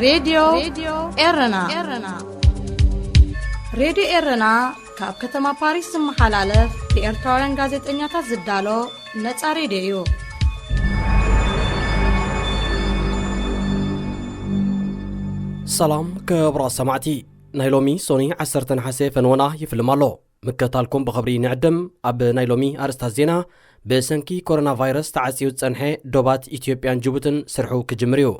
ሬድዮ ኤረና። ሬድዮ ኤረና ካብ ከተማ ፓሪስ ዝመሓላለፍ ብኤርትራውያን ጋዜጠኛታት ዝዳሎ ነጻ ሬድዮ እዩ። ሰላም ክቡራት ሰማዕቲ፣ ናይ ሎሚ ሶኒ ዓሰርተ ነሓሰ ፈንወና ይፍልም ኣሎ። ምክትታልኩም ብኽብሪ ንዕድም። ኣብ ናይ ሎሚ ኣርእስታት ዜና፣ ብሰንኪ ኮሮና ቫይረስ ተዓጽዩ ዝጸንሐ ዶባት ኢትዮጵያን ጅቡትን ስርሑ ክጅምር እዩ።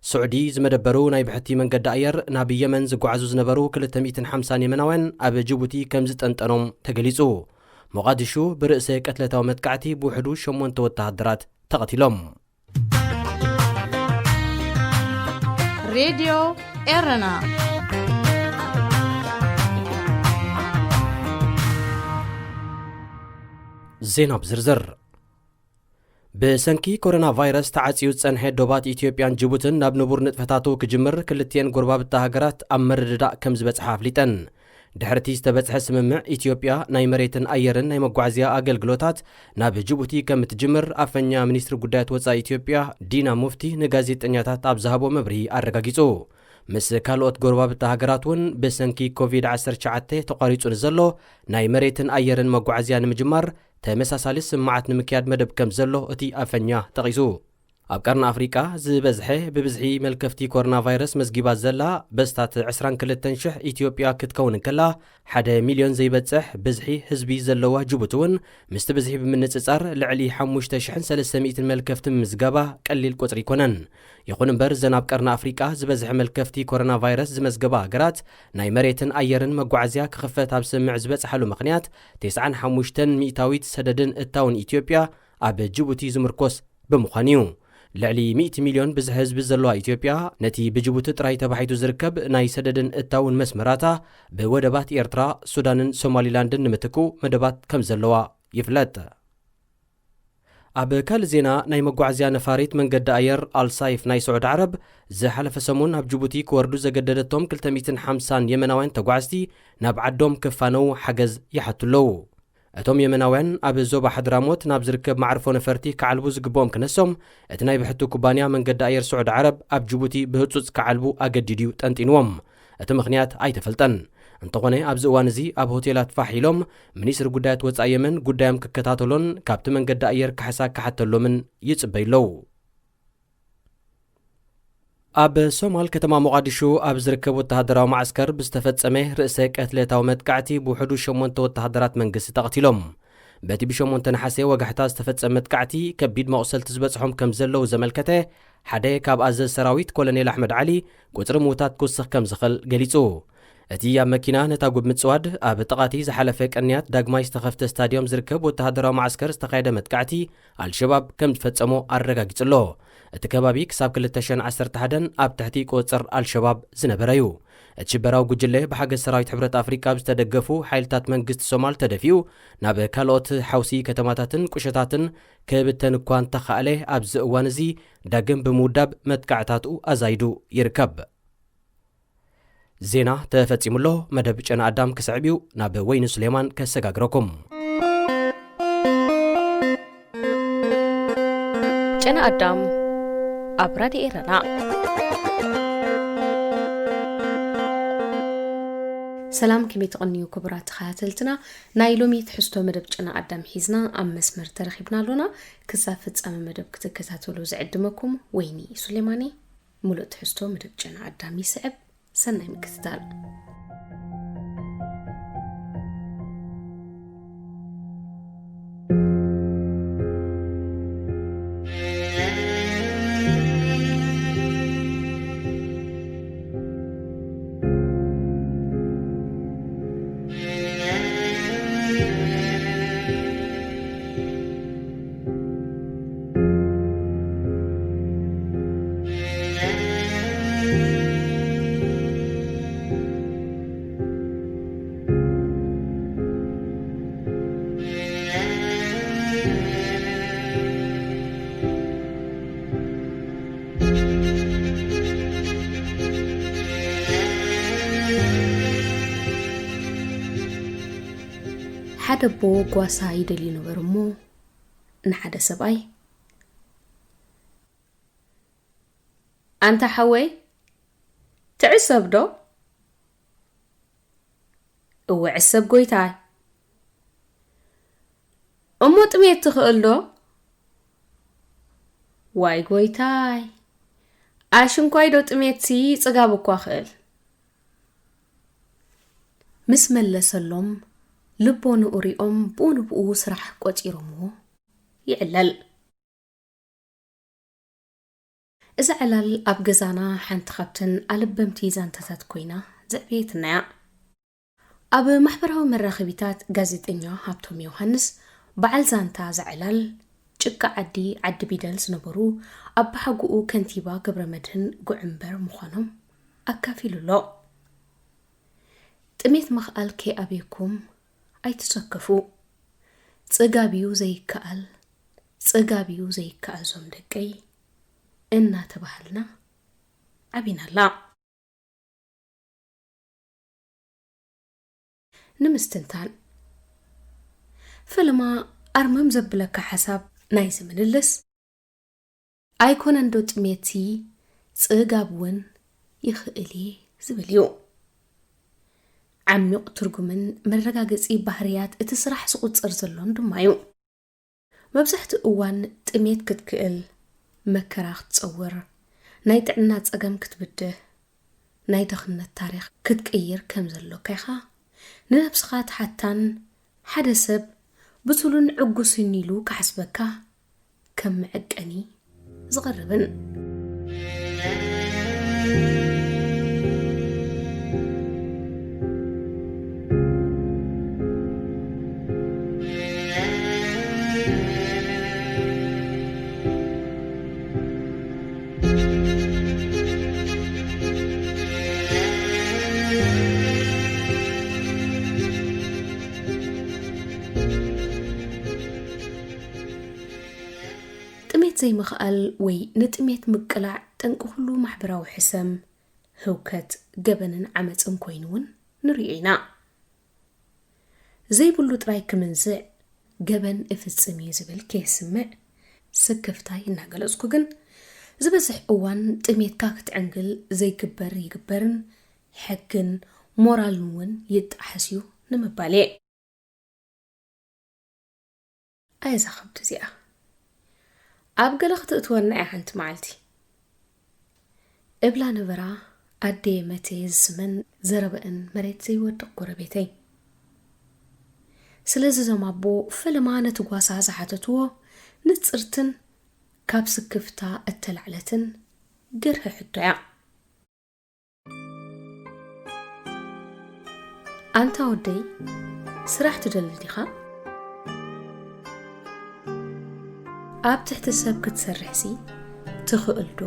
ስዑዲ ዝመደበሩ ናይ ብሕቲ መንገዲ ኣየር ናብ የመን ዝጓዓዙ ዝነበሩ ክልተ ሚእትን ሓምሳን የመናውያን ኣብ ጅቡቲ ከም ዝጠንጠኖም ተገሊጹ። ሞቓዲሹ ብርእሰ ቅትለታዊ መጥቃዕቲ ብውሕዱ ሸሞንተ ወተሃደራት ተቐቲሎም። ሬድዮ ኤረና። ዜና ብዝርዝር። ብሰንኪ ኮሮና ቫይረስ ተዓጽዩ ዝጸንሐ ዶባት ኢትዮጵያን ጅቡትን ናብ ንቡር ንጥፈታቱ ክጅምር ክልቲኤን ጎረባብቲ ሃገራት ኣብ ምርድዳእ ከም ዝበጽሓ ኣፍሊጠን። ድሕርቲ ዝተበጽሐ ስምምዕ፣ ኢትዮጵያ ናይ መሬትን ኣየርን ናይ መጓዓዝያ ኣገልግሎታት ናብ ጅቡቲ ከም እትጅምር ኣፈኛ ሚኒስትሪ ጉዳያት ወጻኢ ኢትዮጵያ ዲና ሙፍቲ ንጋዜጠኛታት ኣብ ዝሃቦ መብርሂ ኣረጋጊጹ። ምስ ካልኦት ጎረባብቲ ሃገራት እውን ብሰንኪ ኮቪድ ዓሰርተ ትሽዓተ ተቋሪጹ ንዘሎ ናይ መሬትን ኣየርን መጓዓዝያ ንምጅማር ተመሳሳሊ ስምምዓት ንምክያድ መደብ ከም ዘሎ እቲ ኣፈኛ ጠቒሱ። ኣብ ቀርኒ ኣፍሪቃ ዝበዝሐ ብብዝሒ መልከፍቲ ኮሮና ቫይረስ መዝጊባ ዘላ በስታት ዕስራን ክልተን ሽሕ ኢትዮጵያ ክትከውን እንከላ፣ ሓደ ሚልዮን ዘይበጽሕ ብዝሒ ህዝቢ ዘለዋ ጅቡቲ እውን ምስቲ ብዝሒ ብምንጽጻር ልዕሊ ሓሙሽተ ሽሕን ሰለስተ ሚእትን መልከፍቲ ምምዝጋባ ቀሊል ቁጽሪ ኣይኮነን። ይኹን እምበር፣ እዘን ኣብ ቀርኒ ኣፍሪቃ ዝበዝሐ መልከፍቲ ኮሮና ቫይረስ ዝመዝገባ ሃገራት ናይ መሬትን ኣየርን መጓዓዝያ ክኽፈት ኣብ ስምምዕ ዝበጽሓሉ ምኽንያት፣ ተስዓን ሓሙሽተን ሚእታዊት ሰደድን እታውን ኢትዮጵያ ኣብ ጅቡቲ ዝምርኮስ ብምዃኑ እዩ። ልዕሊ ሚእቲ ሚልዮን ብዝሒ ህዝቢ ዘለዋ ኢትዮጵያ፣ ነቲ ብጅቡቲ ጥራይ ተባሒቱ ዝርከብ ናይ ሰደድን እታውን መስመራታ ብወደባት ኤርትራ፣ ሱዳንን ሶማሊላንድን ንምትክኡ መደባት ከም ዘለዋ ይፍለጥ። ኣብ ካልእ ዜና፣ ናይ መጓዓዝያ ነፋሪት መንገዲ ኣየር ኣልሳይፍ ናይ ስዑዲ ዓረብ፣ ዝሓለፈ ሰሙን ኣብ ጅቡቲ ክወርዱ ዘገደደቶም ክልተ ሚእትን ሓምሳን የመናውያን ተጓዓዝቲ ናብ ዓዶም ክፋነዉ ሓገዝ ይሓቱ ኣለዉ። እቶም የመናውያን ኣብ ዞባ ሓድራሞት ናብ ዝርከብ መዕርፎ ነፈርቲ ክዓልቡ ዝግብኦም ክነሶም፣ እቲ ናይ ብሕቱ ኩባንያ መንገዲ ኣየር ስዑዲ ዓረብ ኣብ ጅቡቲ ብህጹጽ ክዓልቡ ኣገዲዱ እዩ ጠንጢንዎም። እቲ ምኽንያት ኣይተፈልጠን። እንተኾነ፣ ኣብዚ እዋን እዚ ኣብ ሆቴላት ፋሕ ኢሎም፣ ሚኒስትሪ ጉዳያት ወጻኢ የመን ጉዳዮም ክከታተሎን ካብቲ መንገዲ ኣየር ካሕሳ ክሓተሎምን ይጽበዩ ኣለዉ። ኣብ ሶማል ከተማ ሞቓዲሹ ኣብ ዝርከብ ወተሃደራዊ ማዕስከር ብዝተፈጸመ ርእሰ ቅትለታዊ መጥቃዕቲ ብውሕዱ ሸሞንተ ወተሃደራት መንግስቲ ተቐቲሎም። በቲ ብሸሞንተ ነሓሰ ወጋሕታ ዝተፈጸመ መጥቃዕቲ ከቢድ መቑሰልቲ ዝበጽሖም ከም ዘለዉ ዘመልከተ ሓደ ካብ ኣዘዝ ሰራዊት ኮሎኔል ኣሕመድ ዓሊ፣ ቁጽሪ ምዉታት ክውስኽ ከም ዝኽእል ገሊጹ። እቲ ኣብ መኪና ነታጒ ብምጽዋድ ኣብ ጥቓቲ ዝሓለፈ ቅንያት ዳግማይ ዝተኸፍተ ስታድዮም ዝርከብ ወተሃደራዊ ማዕስከር ዝተኻየደ መጥቃዕቲ ኣልሸባብ ከም ዝፈጸሞ ኣረጋጊጹ ኣሎ። እቲ ከባቢ ክሳብ ክልተ ሽሕን ዓሰርተ ሓደን ኣብ ትሕቲ ቁጽጽር ኣልሸባብ ዝነበረ እዩ። እቲ ሽበራዊ ጉጅለ ብሓገዝ ሰራዊት ሕብረት ኣፍሪቃ ብዝተደገፉ ሓይልታት መንግስቲ ሶማል ተደፊኡ ናብ ካልኦት ሓውሲ ከተማታትን ቁሸታትን ክብተን እኳ እንተኸኣለ፣ ኣብዚ እዋን እዚ ዳግም ብምውዳብ መጥቃዕታቱ ኣዛይዱ ይርከብ። ዜና ተፈጺሙ ኣሎ። መደብ ጨና ኣዳም ክስዕብ እዩ። ናብ ወይኒ ሱሌማን ከሰጋግረኩም። ጨና ኣዳም ኣብ ራድዮ ኤረና። ሰላም፣ ከመይ ትቕንዩ ክቡራት ተኸታተልትና? ናይ ሎሚ ትሕዝቶ መደብ ጨና ኣዳም ሒዝና ኣብ መስመር ተረኺብና ኣሎና። ክሳብ ፍጻመ መደብ ክትከታተሉ ዝዕድመኩም ወይኒ ሱሌማን እየ። ምሉእ ትሕዝቶ መደብ ጨና ኣዳም ይስዕብ። ሰናይ ምክትታል። ሓደ ኣቦ ጓሳ ይደልዩ ነበሩ እሞ፣ ንሓደ ሰብኣይ፣ ኣንታ ሓወይ፣ ትዕሰብ ዶ? እወ ዕሰብ ጎይታይ። እሞ ጥሜት ትኽእል ዶ? ዋይ ጎይታይ፣ ኣሽንኳይ ዶ ጥሜትሲ ጽጋብ እኳ ክእል። ምስ መለሰሎም፣ ልቦ ንኡ ሪኦም ብኡ ንብኡ ስራሕ ቆጺሮምዎ ይዕለል። እዛ ዕላል ኣብ ገዛና ሓንቲ ካብተን ኣለበምቲ ዛንታታት ኮይና ዘዕበየትና እያ። ኣብ ማሕበራዊ መራኸቢታት ጋዜጠኛ ሃብቶም ዮሃንስ በዓል ዛንታ እዛ ዕላል ጭቃ ዓዲ፣ ዓዲ ቢደል ዝነበሩ ኣባሓጎኡ ከንቲባ ገብረመድህን ጉዕምበር ምዃኖም ኣካፊሉ ኣሎ። ጥሜት ምኽኣል ከይኣብየኩም ኣይትሰከፉ። ጽጋብ እዩ ዘይከኣል፣ ጽጋብ እዩ ዘይከኣል ዞም ደቀይ እናተባሃልና ዓቢናላ። ንምስትንታን፣ ፈለማ ኣርመም ዘብለካ ሓሳብ ናይዚ ምልልስ፣ ኣይኮነን ዶ ጥሜትሲ ጽጋብ እውን ይኽእል እየ ዝብል እዩ። ዓሚቕ ትርጉምን መረጋገጺ ባህርያት እቲ ስራሕ ዝቑጸር ዘሎን ድማ እዩ። መብዛሕትኡ እዋን ጥሜት ክትክእል፣ መከራ ክትጸውር፣ ናይ ጥዕና ጸገም ክትብድህ፣ ናይ ድኽነት ታሪኽ ክትቅይር ከም ዘሎካ ኢኻ ንነብስኻ ትሓታን ሓደ ሰብ ብሱልን ዕጉስን ኢሉ ክሓስበካ ከም መዐቀኒ ዝቐርብን። ጥሜት ዘይምኽኣል ወይ ንጥሜት ምቅላዕ ጠንቂ ኩሉ ማሕበራዊ ሕሰም፣ ህውከት፣ ገበንን ዓመጽን ኮይኑ እውን ንርእዮ ኢና። ዘይብሉ ጥራይ ክምንዝዕ ገበን እፍጽም እዩ ዝብል ከየስምዕ ስክፍታይ እናገለጽኩ ግን፣ ዝበዝሕ እዋን ጥሜትካ ክትዕንግል ዘይግበር ይግበርን ሕግን ሞራልን እውን ይጣሓስ እዩ ንምባል እየ። ኣየዛ ከብዲ እዚኣ ኣብ ገለ ክትእትወና እያ ሓንቲ መዓልቲ። እብላ ነበራ ኣደየ መቴ ዝስመን ዘረበአን መሬት ዘይወድቕ ጎረቤተይ። ስለዚ እዞም ኣቦ ፈለማ ነቲ ጓሳ ዝሓተትዎ ንጽርትን ካብ ስክፍታ እተላዕለትን ገርህ ሕቶ እያ። ኣንታ ወደይ፣ ስራሕ ትደሊ ዲኻ? ኣብ ትሕቲ ሰብ ክትሰርሕሲ ትኽእል ዶ?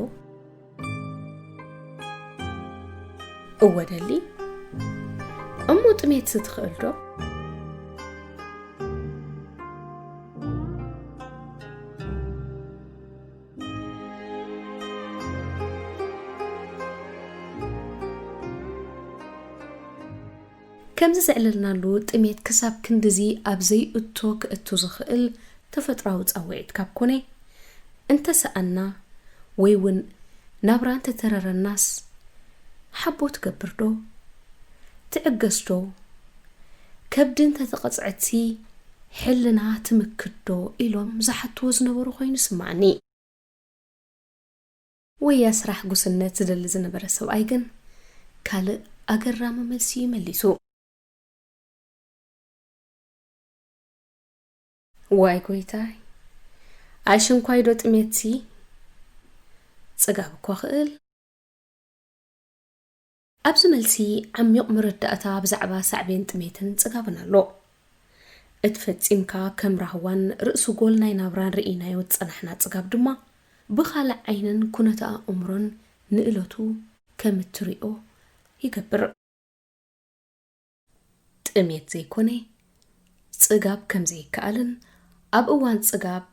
እወ ደሊ። እሞ ጥሜትሲ ትኽእል ዶ? ከምዚ ዘዕለልናሉ ጥሜት ክሳብ ክንድዚ ኣብ ዘይእቶ ክእቱ ዝኽእል ተፈጥሮኣዊ ጻውዒት ካብ ኮነ፣ እንተሰኣና ወይ እውን ናብራ እንተተረረናስ ሓቦ ትገብር ዶ? ትዕገስ ዶ? ከብዲ እንተተቐጽዐትሲ ሕልና ትምክት ዶ? ኢሎም ዝሓትዎ ዝነበሩ ኮይኑ ይስምዓኒ። ወያ ስራሕ ጉስነት ዝደሊ ዝነበረ ሰብኣይ ግን ካልእ ኣገራሚ መልሲ እዩ መሊሱ። ዋይ ጎይታይ፣ ኣሽንኳይ ዶ ጥሜትሲ? ጽጋብ እኳ ክእል። ኣብዚ መልሲ ዓሚቕ መረዳእታ ብዛዕባ ሳዕቤን ጥሜትን ጽጋብን ኣሎ። እቲ ፈጺምካ ከም ራህዋን ርእሲ ጎል ናይ ናብራን ርኢናዮ ዝጸናሕና ጽጋብ ድማ ብኻልእ ዓይንን ኩነተ ኣእምሮን ንእለቱ ከም እትሪኦ ይገብር። ጥሜት ዘይኮነ ጽጋብ ከም ዘይከኣልን ኣብ እዋን ጽጋብ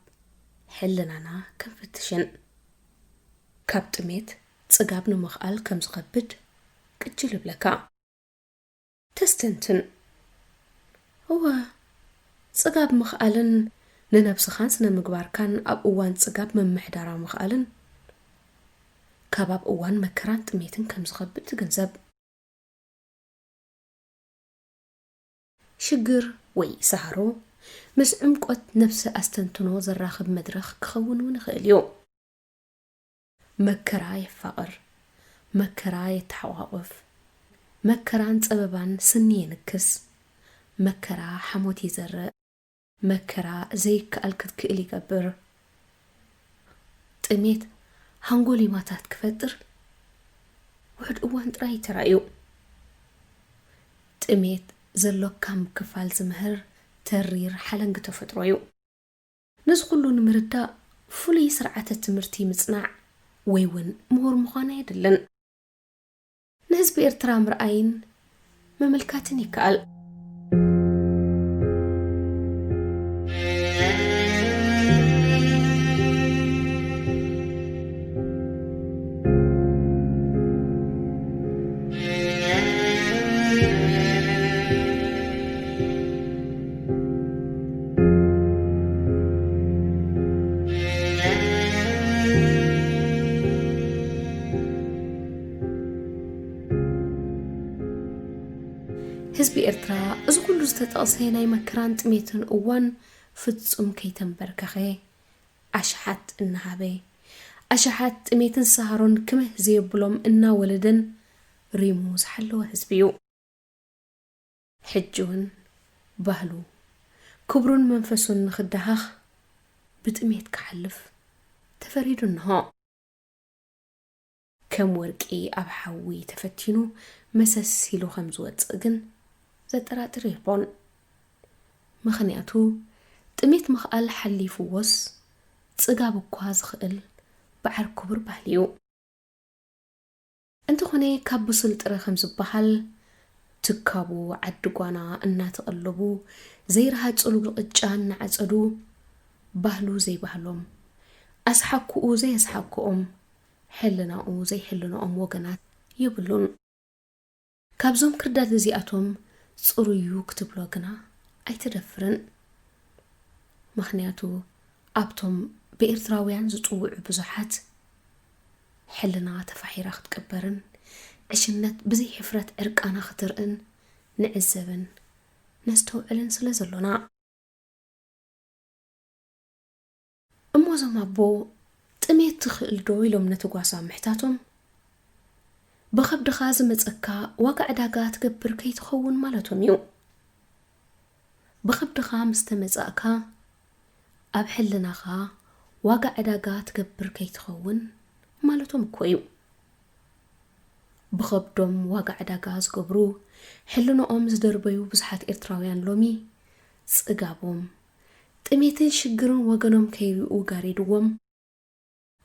ሕልናና ክንፍትሽን። ካብ ጥሜት ጽጋብ ንምኽኣል ከም ዝኸብድ ቅጭል ይብለካ። ተስተንትን። እወ፣ ጽጋብ ምኽኣልን ንነብስኻን ስነ ምግባርካን ኣብ እዋን ጽጋብ ምምሕዳራ ምኽኣልን ካብ ኣብ እዋን መከራን ጥሜትን ከም ዝኸብድ ትግንዘብ። ሽግር ወይ ሳህሮ ምስ ዕምቆት ነፍሲ ኣስተንትኖ ዘራኽብ መድረኽ ክኸውን እውን ይኽእል እዩ። መከራ የፋቕር፣ መከራ የተሓቋቑፍ፣ መከራን ጸበባን ስኒ የንክስ፣ መከራ ሓሞት ይዘርእ፣ መከራ ዘይከኣል ክትክእል ይገብር። ጥሜት ሃንጎሊማታት ክፈጥር ውሕድ እዋን ጥራይ ተራእዩ። ጥሜት ዘሎካ ምክፋል ዝምህር ተሪር ሓለንጊ ተፈጥሮ እዩ። ነዚ ኩሉ ንምርዳእ ፍሉይ ስርዓተ ትምህርቲ ምጽናዕ ወይ እውን ምሁር ምዃን ኣየድልን። ንህዝቢ ኤርትራ ምርኣይን ምምልካትን ይከኣል። ህዝቢ ኤርትራ እዚ ኩሉ ዝተጠቕሰ ናይ መከራን ጥሜትን እዋን ፍጹም ከይተንበርከኸ፣ ኣሽሓት እናሃበ፣ ኣሽሓት ጥሜትን ሳህሮን ክምህ ዘየብሎም እናወለደን ሪሙ ዝሓለወ ህዝቢ እዩ። ሕጂ እውን ባህሉ፣ ክብሩን መንፈሱን ንኽደሃኽ ብጥሜት ክሓልፍ ተፈሪዱ እንሆ። ከም ወርቂ ኣብ ሓዊ ተፈቲኑ መሰስ ኢሉ ከም ዝወጽእ ግን ዘጠራጥር የልቦን። ምኽንያቱ ጥሜት ምኽኣል ሓሊፍዎስ ጽጋብ እኳ ዝኽእል በዓል ክቡር ባህሊ እዩ። እንተኾነ ካብ ብሱል ጥረ ከም ዝበሃል ትካቡ ዓዲ ጓና እናተቐለቡ ዘይረሃጽሉ ቅጫ እናዓጸዱ ባህሉ ዘይባህሎም ኣስሓክኡ ዘየስሓክኦም ሕልናኡ ዘይሕልንኦም ወገናት የብሉን። ካብዞም ክርዳድ እዚኣቶም ጽሩዩ ክትብሎ ግና ኣይትደፍርን። ምኽንያቱ ኣብቶም ብኤርትራውያን ዝጽውዑ ብዙሓት ሕልና ተፋሒራ ክትቅበርን ዕሽነት ብዘይ ሕፍረት ዕርቃና ክትርእን ንዕዘብን ነስተውዕልን ስለ ዘሎና። እሞ እዞም ኣቦ ጥሜት ትኽእል ዶ ኢሎም ነቲ ጓሳ ምሕታቶም፣ ብኸብድኻ ዝመጸካ ዋጋ ዕዳጋ ትገብር ከይትኸውን ማለቶም እዩ። ብኸብድኻ ምስ ተመጻእካ ኣብ ሕልናኻ ዋጋ ዕዳጋ ትገብር ከይትኸውን ማለቶም እኮ እዩ። ብኸብዶም ዋጋ ዕዳጋ ዝገብሩ ሕልንኦም ዝደርበዩ ብዙሓት ኤርትራውያን ሎሚ ጽጋቦም ጥሜትን ሽግርን ወገኖም ከይሪኡ ጋሪድዎም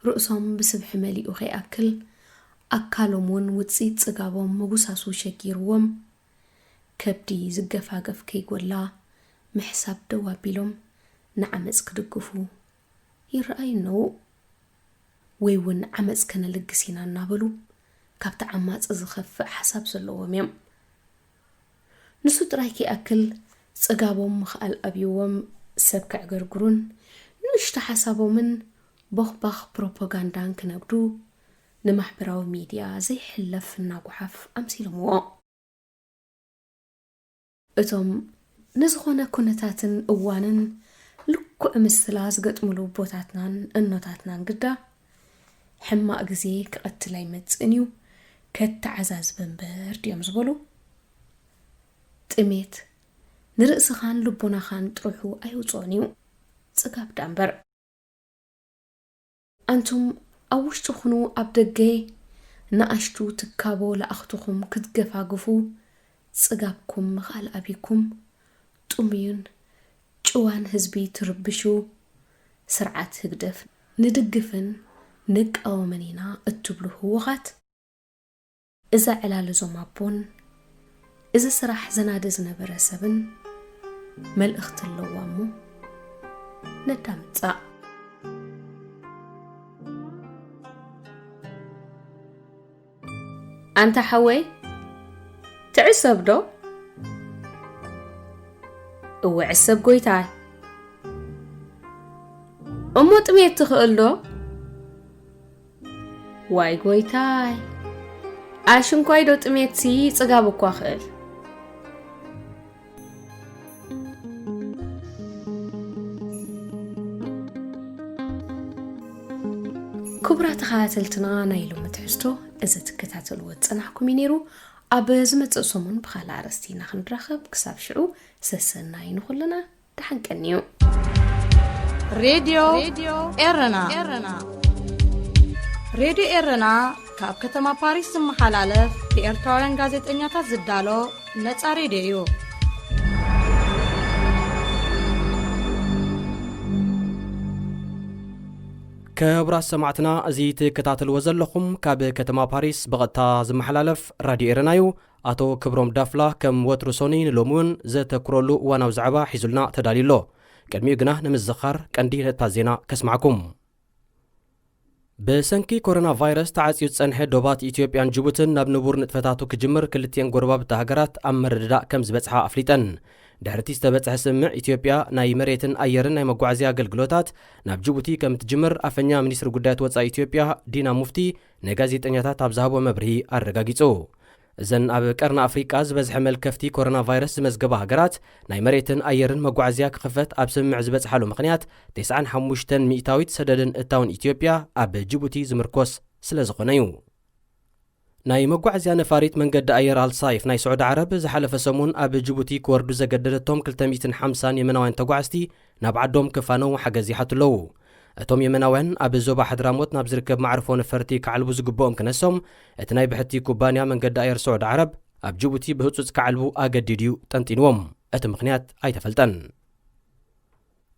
ርእሶም ብስብሒ መሊኡ ከይኣክል ኣካሎም እውን ውጽኢት ጽጋቦም ምጉሳሱ ሸጊርዎም ከብዲ ዝገፋገፍ ከይጎላ ምሕሳብ ደው ኣቢሎም ንዓመጽ ክድግፉ ይረኣዩ ኣለዉ። ወይ እውን ዓመጽ ከነልግስ ኢና እናበሉ ካብቲ ዓማጺ ዝኸፍእ ሓሳብ ዘለዎም እዮም። ንሱ ጥራይ ከይኣክል ጽጋቦም ምኽኣል ኣብይዎም ሰብ ከዕገርግሩን ንእሽቶ ሓሳቦምን ቦኽባኽ ፕሮፓጋንዳን ክነግዱ ንማሕበራዊ ሚድያ ዘይሕለፍ እናጓሓፍ ኣምሲሎምዎ። እቶም ንዝኾነ ኩነታትን እዋንን ልኩዕ ምስላ ዝገጥምሉ ኣቦታትናን እኖታትናን ግዳ ሕማቕ ግዜ ክቐትል ኣይመጽእን እዩ፣ ከተዓዛዝበ እምበር ድዮም ዝበሉ? ጥሜት ንርእስኻን ልቦናኻን ጥርሑ ኣየውጽኦን እዩ፣ ጽጋብ ደኣ እምበር። ኣንቱም ኣብ ውሽጢ ኩኑ ኣብ ደገ ንኣሽቱ ትካቦ ለኣኽትኹም ክትገፋግፉ ጽጋብኩም ምኽኣል ኣብይኩም ጥሙዩን ጭዋን ህዝቢ ትርብሹ ስርዓት ህግደፍ ንድግፍን ንቃወምን ኢና እትብሉ ህወኻት እዛ ዕላል እዞም ኣቦን እዚ ስራሕ ዘናዲ ዝነበረ ሰብን መልእኽቲ ኣለዋ እሞ ነዳምጻ። ኣንታ ሓወይ ትዕሰብ ዶ? እወ ዕሰብ ጎይታይ። እሞ ጥሜት ትኽእል ዶ? ዋይ ጎይታይ፣ ኣሽንኳይ ዶ ጥሜትሲ ጽጋብ እኳ ክእል። ክቡራት ተኸታተልትና፣ ናይ ሎሚ ትሕዝቶ እዚ ትከታተልዎ ዝጸናሕኩም እዩ ነይሩ። ኣብ ዝመጽእ ሰሙን ብኻልእ ኣርእስቲ ኢና ክንራኸብ። ክሳብ ሽዑ ሰሰናዩ ንኹልና። ደሓን ቀንዩ። ሬድዮ ኤረና። ሬድዮ ኤረና ካብ ከተማ ፓሪስ ዝመሓላለፍ ብኤርትራውያን ጋዜጠኛታት ዝዳሎ ነጻ ሬድዮ እዩ። ክቡራት ሰማዕትና፣ እዚ ትከታተልዎ ዘለኹም ካብ ከተማ ፓሪስ ብቐጥታ ዝመሓላለፍ ራድዮ ኤረና እዩ። ኣቶ ክብሮም ዳፍላ ከም ወትሩ ሶኒ ንሎሚ እውን ዘተኩረሉ እዋናዊ ዛዕባ ሒዙልና ተዳልዩ ኣሎ። ቅድሚኡ ግና ንምዝኻር ቀንዲ ነጥብታት ዜና ከስማዕኩም። ብሰንኪ ኮሮና ቫይረስ ተዓጽዩ ዝጸንሐ ዶባት ኢትዮጵያን ጅቡትን ናብ ንቡር ንጥፈታቱ ክጅምር ክልቲአን ጎረባብቲ ሃገራት ኣብ ምርድዳእ ከም ዝበጽሓ ኣፍሊጠን። ድሕሪ እቲ ዝተበጽሐ ስምምዕ፣ ኢትዮጵያ ናይ መሬትን ኣየርን ናይ መጓዓዝያ ኣገልግሎታት ናብ ጅቡቲ ከም እትጅምር ኣፈኛ ሚኒስትሪ ጉዳያት ወጻኢ ኢትዮጵያ ዲና ሙፍቲ ንጋዜጠኛታት ኣብ ዝሃቦ መብርሂ ኣረጋጊጹ። እዘን ኣብ ቀርኒ ኣፍሪቃ ዝበዝሐ መልከፍቲ ኮሮና ቫይረስ ዝመዝገባ ሃገራት ናይ መሬትን ኣየርን መጓዓዝያ ክኽፈት ኣብ ስምምዕ ዝበጽሓሉ ምኽንያት፣ ተስዓን ሓሙሽተን ሚእታዊት ሰደድን እታውን ኢትዮጵያ ኣብ ጅቡቲ ዝምርኮስ ስለ ዝኾነ እዩ። ናይ መጓዓዝያ ነፋሪት መንገዲ ኣየር ኣልሳይፍ ናይ ስዑዲ ዓረብ ዝሓለፈ ሰሙን ኣብ ጅቡቲ ክወርዱ ዘገደደቶም ክልተ ሚእትን ሓምሳን የመናውያን ተጓዓዝቲ ናብ ዓዶም ክፋነዉ ሓገዝ ይሓቱ ኣለዉ። እቶም የመናውያን ኣብ ዞባ ሓድራሞት ናብ ዝርከብ መዕርፎ ነፈርቲ ክዓልቡ ዝግብኦም ክነሶም፣ እቲ ናይ ብሕቲ ኩባንያ መንገዲ ኣየር ስዑዲ ዓረብ ኣብ ጅቡቲ ብህጹጽ ክዓልቡ ኣገዲዱ እዩ ጠንጢንዎም። እቲ ምኽንያት ኣይተፈልጠን።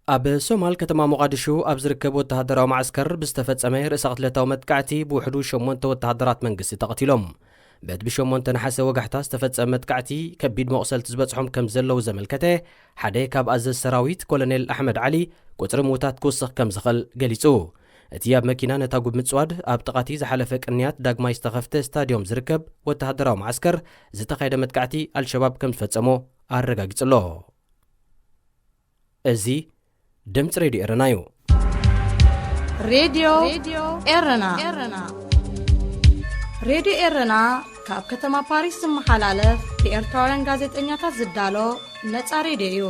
ኣብ ሶማል ከተማ ሞቓዲሹ ኣብ ዝርከብ ወተሃደራዊ ማዕስከር ብዝተፈጸመ ርእሰ ቅትለታዊ መጥቃዕቲ ብውሕዱ ሸሞንተ ወተሃደራት መንግስቲ ተቐቲሎም። በቲ ብሸሞንተ ነሓሰ ወጋሕታ ዝተፈጸመ መጥቃዕቲ ከቢድ መቑሰልቲ ዝበጽሖም ከም ዘለዉ ዘመልከተ ሓደ ካብ ኣዘዝ ሰራዊት ኮሎኔል ኣሕመድ ዓሊ፣ ቁጽሪ ምዉታት ክውስኽ ከም ዝኽእል ገሊጹ። እቲ ኣብ መኪና ነታጒ ብምጽዋድ ኣብ ጥቓቲ ዝሓለፈ ቅንያት ዳግማይ ዝተኸፍተ ስታድዮም ዝርከብ ወተሃደራዊ ማዕስከር ዝተኻየደ መጥቃዕቲ ኣልሸባብ ከም ዝፈጸሞ ኣረጋጊጹ ኣሎ። እዚ ድምፂ ሬድዮ ኤረና እዩ። ሬድዮ ኤረና። ሬድዮ ኤረና ካብ ከተማ ፓሪስ ዝመሓላለፍ ብኤርትራውያን ጋዜጠኛታት ዝዳሎ ነጻ ሬድዮ እዩ።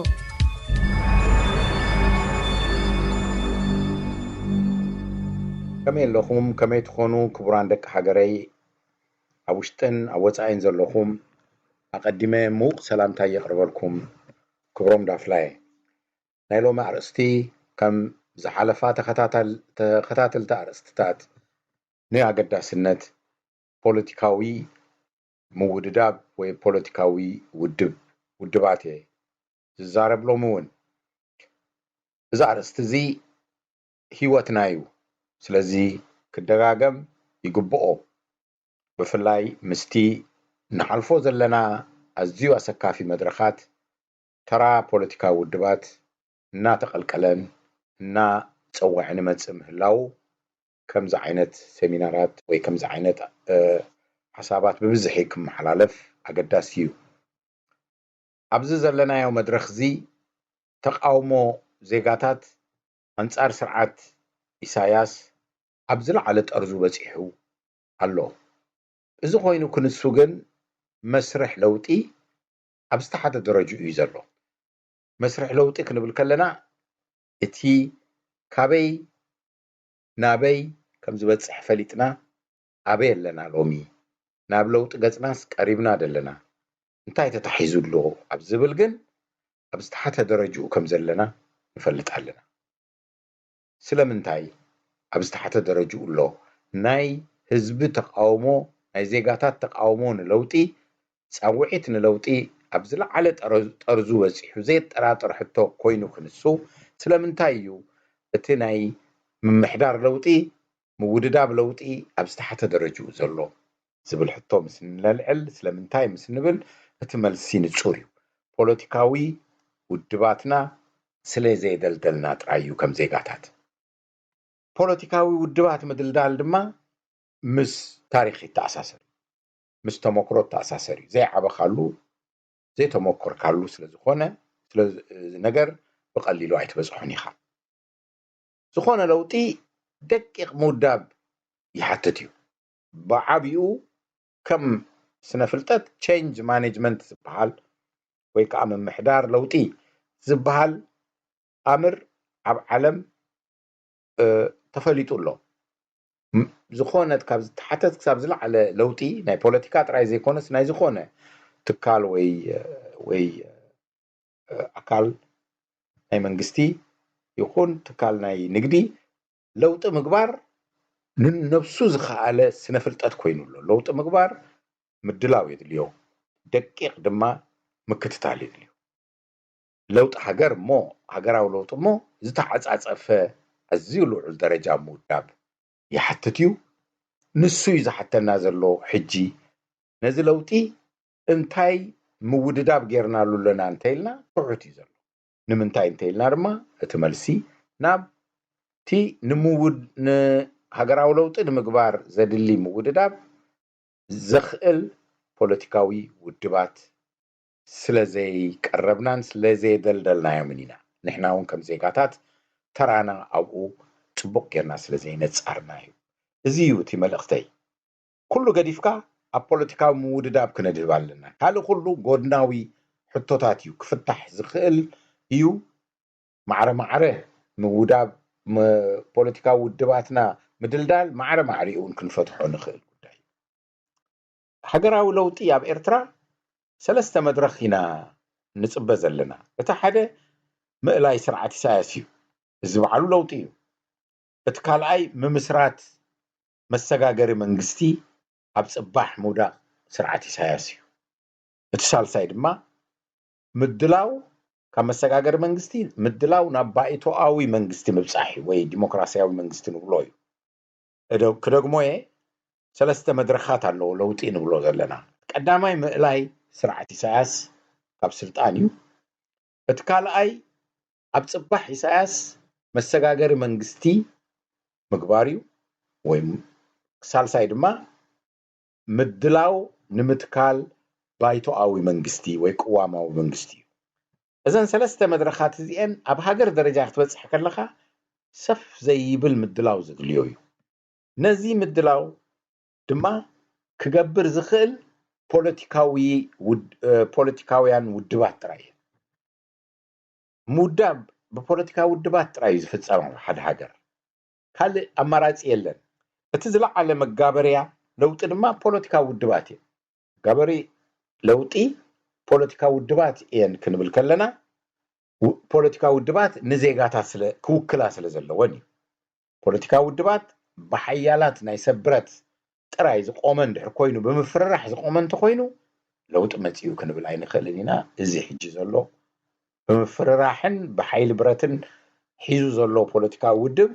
ከመይ ኣለኹም? ከመይ ትኾኑ? ክቡራን ደቂ ሃገረይ፣ ኣብ ውሽጥን ኣብ ወጻኢን ዘለኹም፣ ኣቐዲመ ምዉቕ ሰላምታ የቕርበልኩም። ክብሮም ዳፍላየ። ናይ ሎሚ ኣርእስቲ፣ ከም ዝሓለፋ ተኸታታል-፣ ተኸታተልቲ ኣርእስትታት፣ ንኣገዳስነት ፖለቲካዊ ምውድዳብ ወይ ፖለቲካዊ ውድብ፣ ውድባት እየ ዝዛረብ ሎሚ እውን። እዚ ኣርእስቲ እዚ ህይወትና እዩ። ስለዚ ክደጋገም ይግብኦ። ብፍላይ ምስቲ ንሓልፎ ዘለና ኣዝዩ ኣሰካፊ መድረኻት፣ ተራ ፖለቲካዊ ውድባት እናተቐልቀለን እናጸወዐን ይመጽእ ምህላዉ፣ ከምዚ ዓይነት ሴሚናራት ወይ ከምዚ ዓይነት፣ እ፣ ሓሳባት ብብዝሒ ክመሓላለፍ ኣገዳሲ እዩ። ኣብዚ ዘለናዮ መድረኽ እዚ፣ ተቓውሞ ዜጋታት ኣንጻር ስርዓት ኢሳያስ ኣብ ዝለዓለ ጠርዙ በጺሑ ኣሎ። እዚ ኮይኑ ክንሱ ግን፣ መስርሕ ለውጢ ኣብ ዝተሓተ ደረጅኡ እዩ ዘሎ። መስርሕ ለውጢ ክንብል ከለና፣ እቲ ካበይ ናበይ ከም ዝበጽሕ ፈሊጥና፣ ኣበይ ኣለና ሎሚ፣ ናብ ለውጢ ገጽናስ ቀሪብና ደለና፣ እንታይ ተታሒዙ ኣሎ ኣብ ዝብል ግን፣ ኣብ ዝተሓተ ደረጅኡ ከም ዘለና ንፈልጥ ኣለና። ስለምንታይ ኣብ ዝተሓተ ደረጅኡ ኣሎ? ናይ ህዝቢ ተቃውሞ፣ ናይ ዜጋታት ተቃውሞ ንለውጢ፣ ጻውዒት ንለውጢ ኣብ ዝለዓለ ጠረ-፣ ጠርዙ በጺሑ ዘየጠራጥር ሕቶ ኮይኑ ክንሱ፣ ስለምንታይ እዩ እቲ ናይ ምምሕዳር ለውጢ፣ ምውድዳብ ለውጢ ኣብ ዝተሓተ ደረጅኡ ዘሎ ዝብል ሕቶ ምስ ነልዕል፣ ስለምንታይ ምስ ንብል፣ እቲ መልሲ ንጹር እዩ። ፖለቲካዊ ውድባትና ስለ ዘየደልደልና ጥራይ እዩ ከም ዜጋታት። ፖለቲካዊ ውድባት ምድልዳል ድማ ምስ ታሪኽ ይተኣሳሰር እዩ። ምስ ተመክሮ ይተኣሳሰር እዩ። ዘይዓበኻሉ፣ ዘይተመኮርካሉ ስለ ዝኾነ፣ ስለ እዚ ነገር ብቐሊሉ ኣይትበጽሖን ኢኻ። ዝኾነ ለውጢ ደቂቕ ምውዳብ ይሓትት እዩ። ብዓቢኡ ከም ስነ ፍልጠት ቼንጅ ማኔጅመንት ዝበሃል ወይ ከዓ ምምሕዳር ለውጢ ዝበሃል ኣምር ኣብ ዓለም ተፈሊጡ ኣሎ። ዝኾነት ካብ ዝተሓተት ክሳብ ዝለዓለ ለውጢ ናይ ፖለቲካ ጥራይ ዘይኮነስ ናይ ዝኾነ ትካል ወይ ወይ ኣካል ናይ መንግስቲ ይኹን ትካል ናይ ንግዲ ለውጢ ምግባር ንነብሱ ዝኸኣለ ስነ ፍልጠት ኮይኑ ኣሎ። ለውጢ ምግባር ምድላው የድልዮ፣ ደቂቕ ድማ ምክትታል የድልዮ። ለውጢ ሃገር እሞ ሃገራዊ ለውጢ እሞ ዝተዓጻጸፈ ኣዝዩ ልዑል ደረጃ ምውዳብ ይሓትት እዩ። ንሱ እዩ ዝሓተና ዘሎ። ሕጂ ነዚ ለውጢ እንታይ ምውድዳብ ጌርናሉ ኣለና እንተኢልና ትሑት እዩ ዘሎ። ንምንታይ እንተኢልና ድማ እቲ መልሲ ናብ እቲ ንምውድ ንሃገራዊ ለውጢ ንምግባር ዘድሊ ምውድዳብ ዘኽእል ፖለቲካዊ ውድባት ስለ ዘይቀረብናን ስለ ዘየደልደልናዮምን ኢና። ንሕና እውን ከም ዜጋታት ተራና ኣብኡ ጽቡቕ ጌርና ስለ ዘይነጻርና እዩ። እዚ እዩ እቲ መልእኽተይ። ኩሉ ገዲፍካ ኣብ ፖለቲካዊ ምውድዳብ ክነድህብ ኣለና። ካልእ ኩሉ ጎድናዊ ሕቶታት እዩ ክፍታሕ ዝኽእል እዩ። ማዕረ ማዕረ ምውዳብ ፖለቲካዊ ውድባትና ምድልዳል ማዕረ ማዕሪኡ እውን ክንፈትሖ ንኽእል ጉዳይ እዩ። ሃገራዊ ለውጢ ኣብ ኤርትራ ሰለስተ መድረኽ ኢና ንጽበ ዘለና። እቲ ሓደ ምእላይ ስርዓት ኢሳያስ እዩ። እዚ ባዕሉ ለውጢ እዩ። እቲ ካልኣይ ምምስራት መሰጋገሪ መንግስቲ ኣብ ጽባሕ ምውዳቕ ስርዓት ኢሳያስ እዩ። እቲ ሳልሳይ ድማ ምድላው ካብ መሰጋገሪ መንግስቲ ምድላው ናብ ባይቶኣዊ መንግስቲ ምብጻሕ እዩ ወይ ዲሞክራሲያዊ መንግስቲ ንብሎ እዩ። ክደግሞ እየ። ሰለስተ መድረኻት ኣለዎ ለውጢ ንብሎ ዘለና። ቀዳማይ ምእላይ ስርዓት ኢሳያስ ካብ ስልጣን እዩ። እቲ ካልኣይ ኣብ ጽባሕ ኢሳያስ መሰጋገሪ መንግስቲ ምግባር እዩ ወይ ሳልሳይ ድማ ምድላው ንምትካል ባይቶኣዊ መንግስቲ ወይ ቅዋማዊ መንግስቲ እዩ። እዘን ሰለስተ መድረኻት እዚአን ኣብ ሃገር ደረጃ ክትበጽሕ ከለኻ ሰፍ ዘይብል ምድላው ዘድልዮ እዩ። ነዚ ምድላው ድማ ክገብር ዝኽእል ፖለቲካዊ ፖለቲካውያን ውድባት ጥራይ እዩ። ምውዳብ ብፖለቲካዊ ውድባት ጥራይ እዩ ዝፍጸም ኣብ ሓደ ሃገር። ካልእ ኣማራጺ የለን። እቲ ዝለዓለ መጋበርያ ለውጢ ድማ ፖለቲካዊ ውድባት እዩ። መጋበሪ ለውጢ ፖለቲካዊ ውድባት እየን ክንብል ከለና ፖለቲካዊ ውድባት ንዜጋታት ስለ ክውክላ ስለ ዘለወን እዩ። ፖለቲካዊ ውድባት ብሓያላት ናይ ሰብ ብረት ጥራይ ዝቆመ እንድሕር ኮይኑ ብምፍርራሕ ዝቆመ እንተኮይኑ ለውጢ መጺኡ ክንብል ኣይንኽእልን ኢና። እዚ ሕጂ ዘሎ ብምፍርራሕን ብሓይሊ ብረትን ሒዙ ዘሎ ፖለቲካዊ ውድብ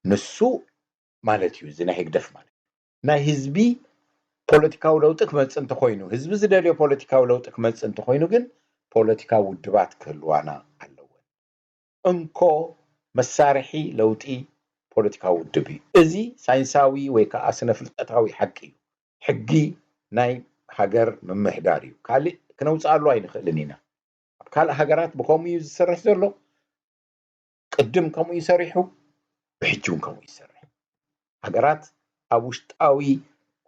ንሱ ማለት እዩ። እዚ ናይ ህግደፍ ማለት ናይ ህዝቢ ፖለቲካዊ ለውጢ ክመጽእ እንተኮይኑ ህዝቢ ዝደልዮ ፖለቲካዊ ለውጢ ክመጽእ እንተኮይኑ ግን ፖለቲካዊ ውድባት ክህልዋና ኣለወን። እንኮ መሳርሒ ለውጢ ፖለቲካዊ ውድብ እዩ። እዚ ሳይንሳዊ ወይ ከዓ ስነ ፍልጠታዊ ሓቂ እዩ። ሕጊ ናይ ሃገር ምምሕዳር እዩ። ካልእ ክነውፅኣሉ ኣይንኽእልን ኢና። ኣብ ካልእ ሃገራት ብከምኡ እዩ ዝሰርሕ ዘሎ። ቅድም ከምኡ እዩ ሰሪሑ፣ ብሕጂ እውን ከምኡ እዩ ዝሰርሕ። ሃገራት ኣብ ውሽጣዊ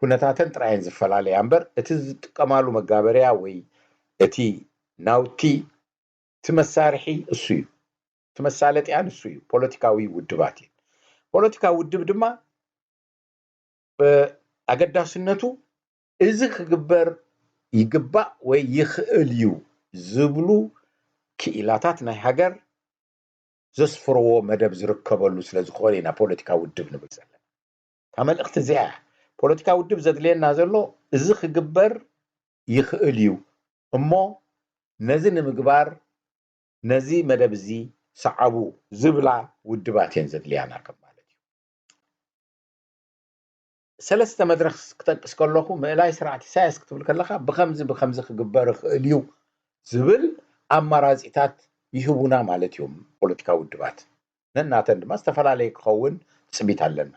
ኩነታተን ጥራየን ዝፈላለያ እምበር እቲ ዝጥቀማሉ መጋበርያ ወይ እቲ ናውቲ እቲ መሳርሒ እሱ እዩ። እቲ መሳለጥያ ንሱ እዩ። ፖለቲካዊ ውድባት እዩ። ፖለቲካዊ ውድብ ድማ ኣገዳስነቱ እዚ ክግበር ይግባእ ወይ ይኽእል እዩ ዝብሉ ክኢላታት ናይ ሃገር ዘስፍርዎ መደብ ዝርከበሉ ስለ ዝኾነ ኢና ፖለቲካ ውድብ ንብል ዘለና። እታ መልእኽቲ እዚኣ እያ። ፖለቲካ ውድብ ዘድልየና ዘሎ እዚ ክግበር ይኽእል እዩ እሞ ነዚ ንምግባር ነዚ መደብ እዚ ሰዓቡ ዝብላ ውድባት እየን ዘድልያና ከም ማለት እዩ። ሰለስተ መድረኽ ክጠቅስ ከለኹ ምእላይ ስርዓት ኢሳያስ ክትብል ከለኻ ብከምዚ ብከምዚ ክግበር ይኽእል እዩ ዝብል ኣማራፂታት ይህቡና ማለት እዮም ፖለቲካዊ ውድባት። ነናተን ድማ ዝተፈላለየ ክኸውን ትፅቢት ኣለና።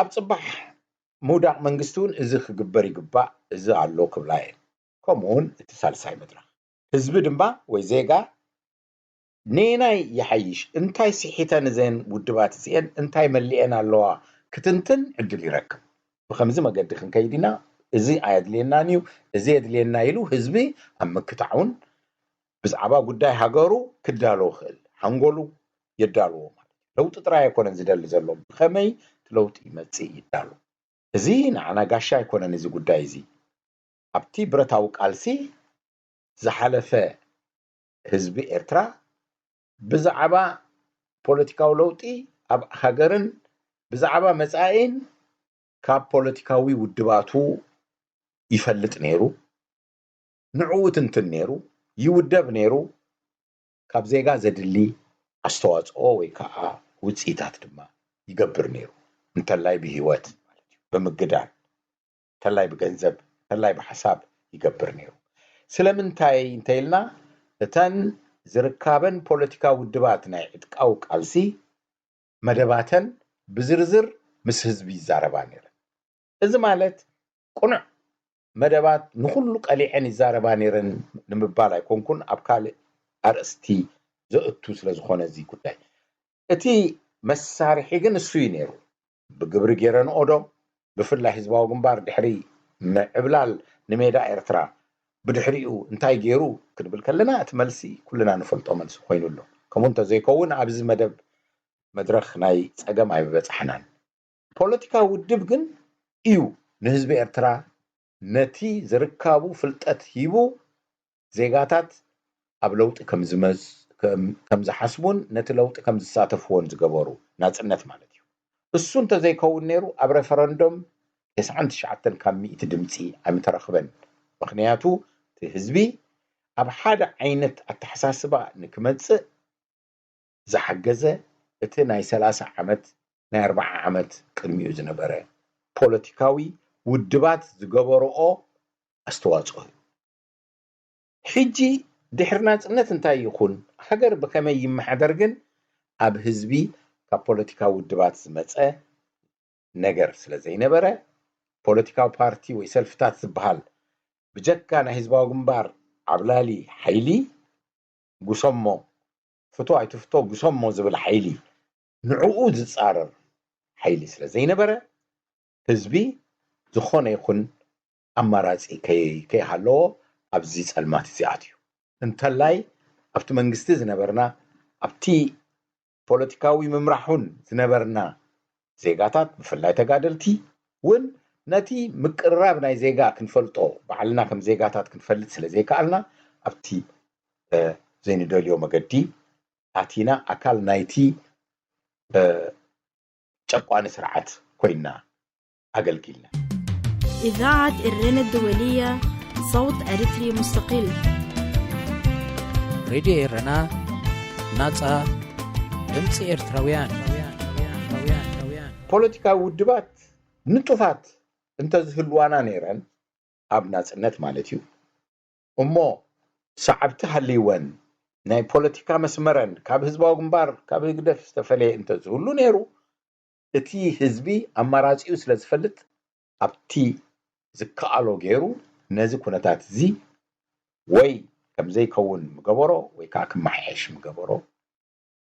ኣብ ፅባሕ ምውዳቕ መንግስቲ እውን እዚ ክግበር ይግባእ፣ እዚ ኣሎ ክብላ እየን። ከምኡ እውን እቲ ሳልሳይ መድረኽ ህዝቢ ድማ ወይ ዜጋ ነየናይ ይሓይሽ፣ እንታይ ስሒተን እዘን ውድባት እዚአን እንታይ መሊአን ኣለዋ ክትንትን ዕድል ይረክብ። ብኸምዚ መገዲ ክንከይድ ኢና፣ እዚ ኣየድልየናን እዩ፣ እዚ የድልየና ኢሉ ህዝቢ ኣብ ምክታዑን ብዛዕባ ጉዳይ ሃገሩ ክዳሎ ይኽእል፣ ሓንጎሉ የዳልዎ ማለት እዩ። ለውጢ ጥራይ ኣይኮነን ዝደሊ ዘሎ፣ ብኸመይ እቲ ለውጢ ይመጽእ ይዳሎ። እዚ ንዓና ጋሻ ኣይኮነን። እዚ ጉዳይ እዚ ኣብቲ ብረታዊ ቃልሲ ዝሓለፈ ህዝቢ ኤርትራ ብዛዕባ ፖለቲካዊ ለውጢ ኣብ ሃገርን ብዛዕባ መጻኢን ካብ ፖለቲካዊ ውድባቱ ይፈልጥ ነይሩ፣ ንዕኡ ትንትን ነይሩ፣ ይውደብ ነይሩ፣ ካብ ዜጋ ዘድሊ ኣስተዋፅኦ ወይ ከዓ ውፅኢታት ድማ ይገብር ነይሩ። እንተላይ ብህይወት ማለት እዩ፣ ብምግዳል፣ እንተላይ ብገንዘብ፣ እንተላይ ብሓሳብ ይገብር ነይሩ። ስለምንታይ እንተኢልና፣ እተን ዝርካበን ፖለቲካ ውድባት ናይ ዕጥቃዊ ቃልሲ መደባተን ብዝርዝር ምስ ህዝቢ ይዛረባ ነይረን። እዚ ማለት ቅኑዕ መደባት ንኹሉ ቀሊዐን ይዛረባ ነይረን ንምባል ኣይኮንኩን፣ ኣብ ካልእ ኣርእስቲ ዘእቱ ስለ ዝኾነ እዚ ጉዳይ። እቲ መሳርሒ ግን እሱ እዩ ነይሩ። ብግብሪ ገይረንኦ ዶ? ብፍላይ ህዝባዊ ግንባር ድሕሪ ምዕብላል ንሜዳ ኤርትራ ብድሕሪኡ እንታይ ገይሩ ክንብል ከለና፣ እቲ መልሲ ኩልና ንፈልጦ መልሲ ኮይኑ ኣሎ። ከምኡ እንተዘይከውን ኣብዚ መደብ መድረኽ ናይ ጸገም ኣይበጻሕናን። ፖለቲካዊ ውድብ ግን እዩ ንህዝቢ ኤርትራ ነቲ ዝርካቡ ፍልጠት ሂቡ ዜጋታት ኣብ ለውጢ ከም ዝመዝ-፣ ከም፣ ከም ዝሓስቡን ነቲ ለውጢ ከም ዝሳተፍዎን ዝገበሩ ናጽነት ማለት እዩ። እሱ እንተዘይከውን ነይሩ ኣብ ሬፈረንዶም ተስዓን ትሽዓተን ካብ ሚእቲ ድምፂ ኣይምተረኽበን። ምኽንያቱ እቲ ህዝቢ ኣብ ሓደ ዓይነት ኣተሓሳስባ ንክመጽእ ዝሓገዘ እቲ ናይ ሰላሳ ዓመት ናይ ኣርባዓ ዓመት ቅድሚኡ ዝነበረ ፖለቲካዊ ውድባት ዝገበርኦ ኣስተዋፅኦ እዩ። ሕጂ ድሕሪ ናፅነት እንታይ ይኹን፣ ሃገር ብኸመይ ይመሓደር ግን ኣብ ህዝቢ ካብ ፖለቲካዊ ውድባት ዝመፀ ነገር ስለ ዘይነበረ፣ ፖለቲካዊ ፓርቲ ወይ ሰልፍታት ዝበሃል ብጀካ ናይ ህዝባዊ ግንባር ዓብላሊ ሓይሊ፣ ጉሰሞ፣ ፍቶ ኣይትፍቶ ጉሰሞ ዝብል ሓይሊ፣ ንዕኡ ዝፃረር ሓይሊ ስለ ዘይነበረ፣ ህዝቢ ዝኾነ ይኹን ኣማራፂ ከይ-፣ ከይሃለዎ ኣብዚ ፀልማት እዚ ኣትዩ። እንተላይ ኣብቲ መንግስቲ ዝነበርና፣ ኣብቲ ፖለቲካዊ ምምራሕ እውን ዝነበርና ዜጋታት፣ ብፍላይ ተጋደልቲ እውን፣ ነቲ ምቅርራብ ናይ ዜጋ ክንፈልጦ፣ ባዕልና ከም ዜጋታት ክንፈልጥ ስለ ዘይከኣልና፣ ኣብቲ፣ እ፣ ዘይንደልዮ መገዲ ኣቲና ኣካል ናይቲ፣ እ፣ ጨቋኒ ስርዓት ኮይና ኣገልጊልና። إذاعة إرينا الدولية، صوت أريتري مستقل. ሬድዮ ኤረና፣ ናጻ ድምጺ ኤርትራውያን። ፖለቲካዊ ውድባት ንጡፋት እንተዝህልዋና ነይረን፣ ኣብ ናጽነት ማለት እዩ፣ እሞ ሰዓብቲ ሃልይወን፣ ናይ ፖለቲካ መስመረን ካብ ህዝባዊ ግንባር፣ ካብ ህግደፍ ዝተፈለየ እንተዝህሉ ነይሩ፣ እቲ ህዝቢ ኣማራጺኡ ስለ ዝፈልጥ፣ ኣብቲ ዝከኣሎ ገይሩ ነዚ ኩነታት እዚ ወይ ከም ዘይከውን ምገበሮ ወይ ከዓ ክመሓየሽ ምገበሮ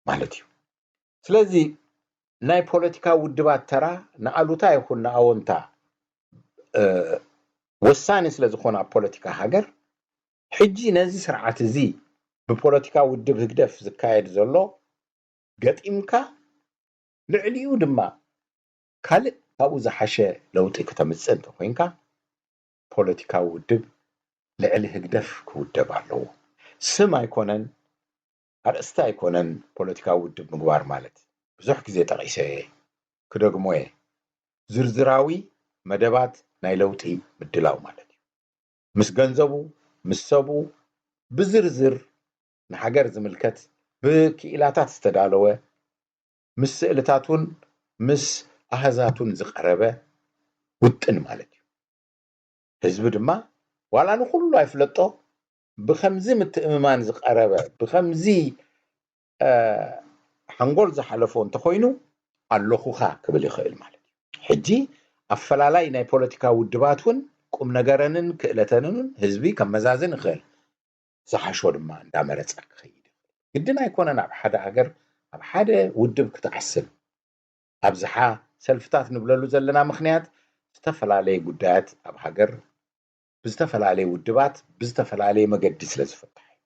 ማለት እዩ። ስለዚ ናይ ፖለቲካ ውድባት ተራ ንኣሉታ ይኹን ንኣወንታ፣ እ፣ ወሳኒ ስለ ዝኾነ ኣብ ፖለቲካ ሃገር፣ ሕጂ ነዚ ስርዓት እዚ ብፖለቲካ ውድብ ህግደፍ ዝካየድ ዘሎ ገጢምካ፣ ልዕሊኡ ድማ ካልእ ካብኡ ዝሓሸ ለውጢ ክተምጽእ እንተኾይንካ፣ ፖለቲካዊ ውድብ ልዕሊ ህግደፍ ክውደብ ኣለዎ። ስም ኣይኮነን፣ ኣርእስቲ ኣይኮነን ፖለቲካዊ ውድብ ምግባር ማለት። ብዙሕ ግዜ ጠቒሰ እየ፣ ክደግሞ እየ። ዝርዝራዊ መደባት ናይ ለውጢ ምድላው ማለት እዩ። ምስ ገንዘቡ፣ ምስ ሰቡ ብዝርዝር ንሃገር ዝምልከት ብክኢላታት ዝተዳለወ፣ ምስ ስእልታቱን ምስ ኣሃዛቱን ዝቐረበ ውጥን ማለት እዩ። ህዝቢ ድማ ዋላ ንኹሉ ኣይፍለጦ፣ ብኸምዚ ምትእምማን ዝቐረበ፣ ብኸምዚ፣ እ፣ ሓንጎል ዝሓለፎ እንተኾይኑ፣ ኣለኹኻ ክብል ይኽእል ማለት እዩ። ሕጂ ኣፈላላይ ናይ ፖለቲካ ውድባት እውን ቁም ነገረንን ክእለተንን እውን ህዝቢ ከመዛዝን ይኽእል። ዝሓሾ ድማ እንዳመረጸ ክኸይድ ይኽእል። ግድን ኣይኮነን ኣብ ሓደ ሃገር፣ ኣብ ሓደ ውድብ ክትዓስል። ኣብዝሓ ሰልፍታት ንብለሉ ዘለና ምኽንያት፣ ዝተፈላለየ ጉዳያት ኣብ ሃገር ብዝተፈላለየ ውድባት ብዝተፈላለየ መገዲ ስለ ዝፍታሕ እዩ።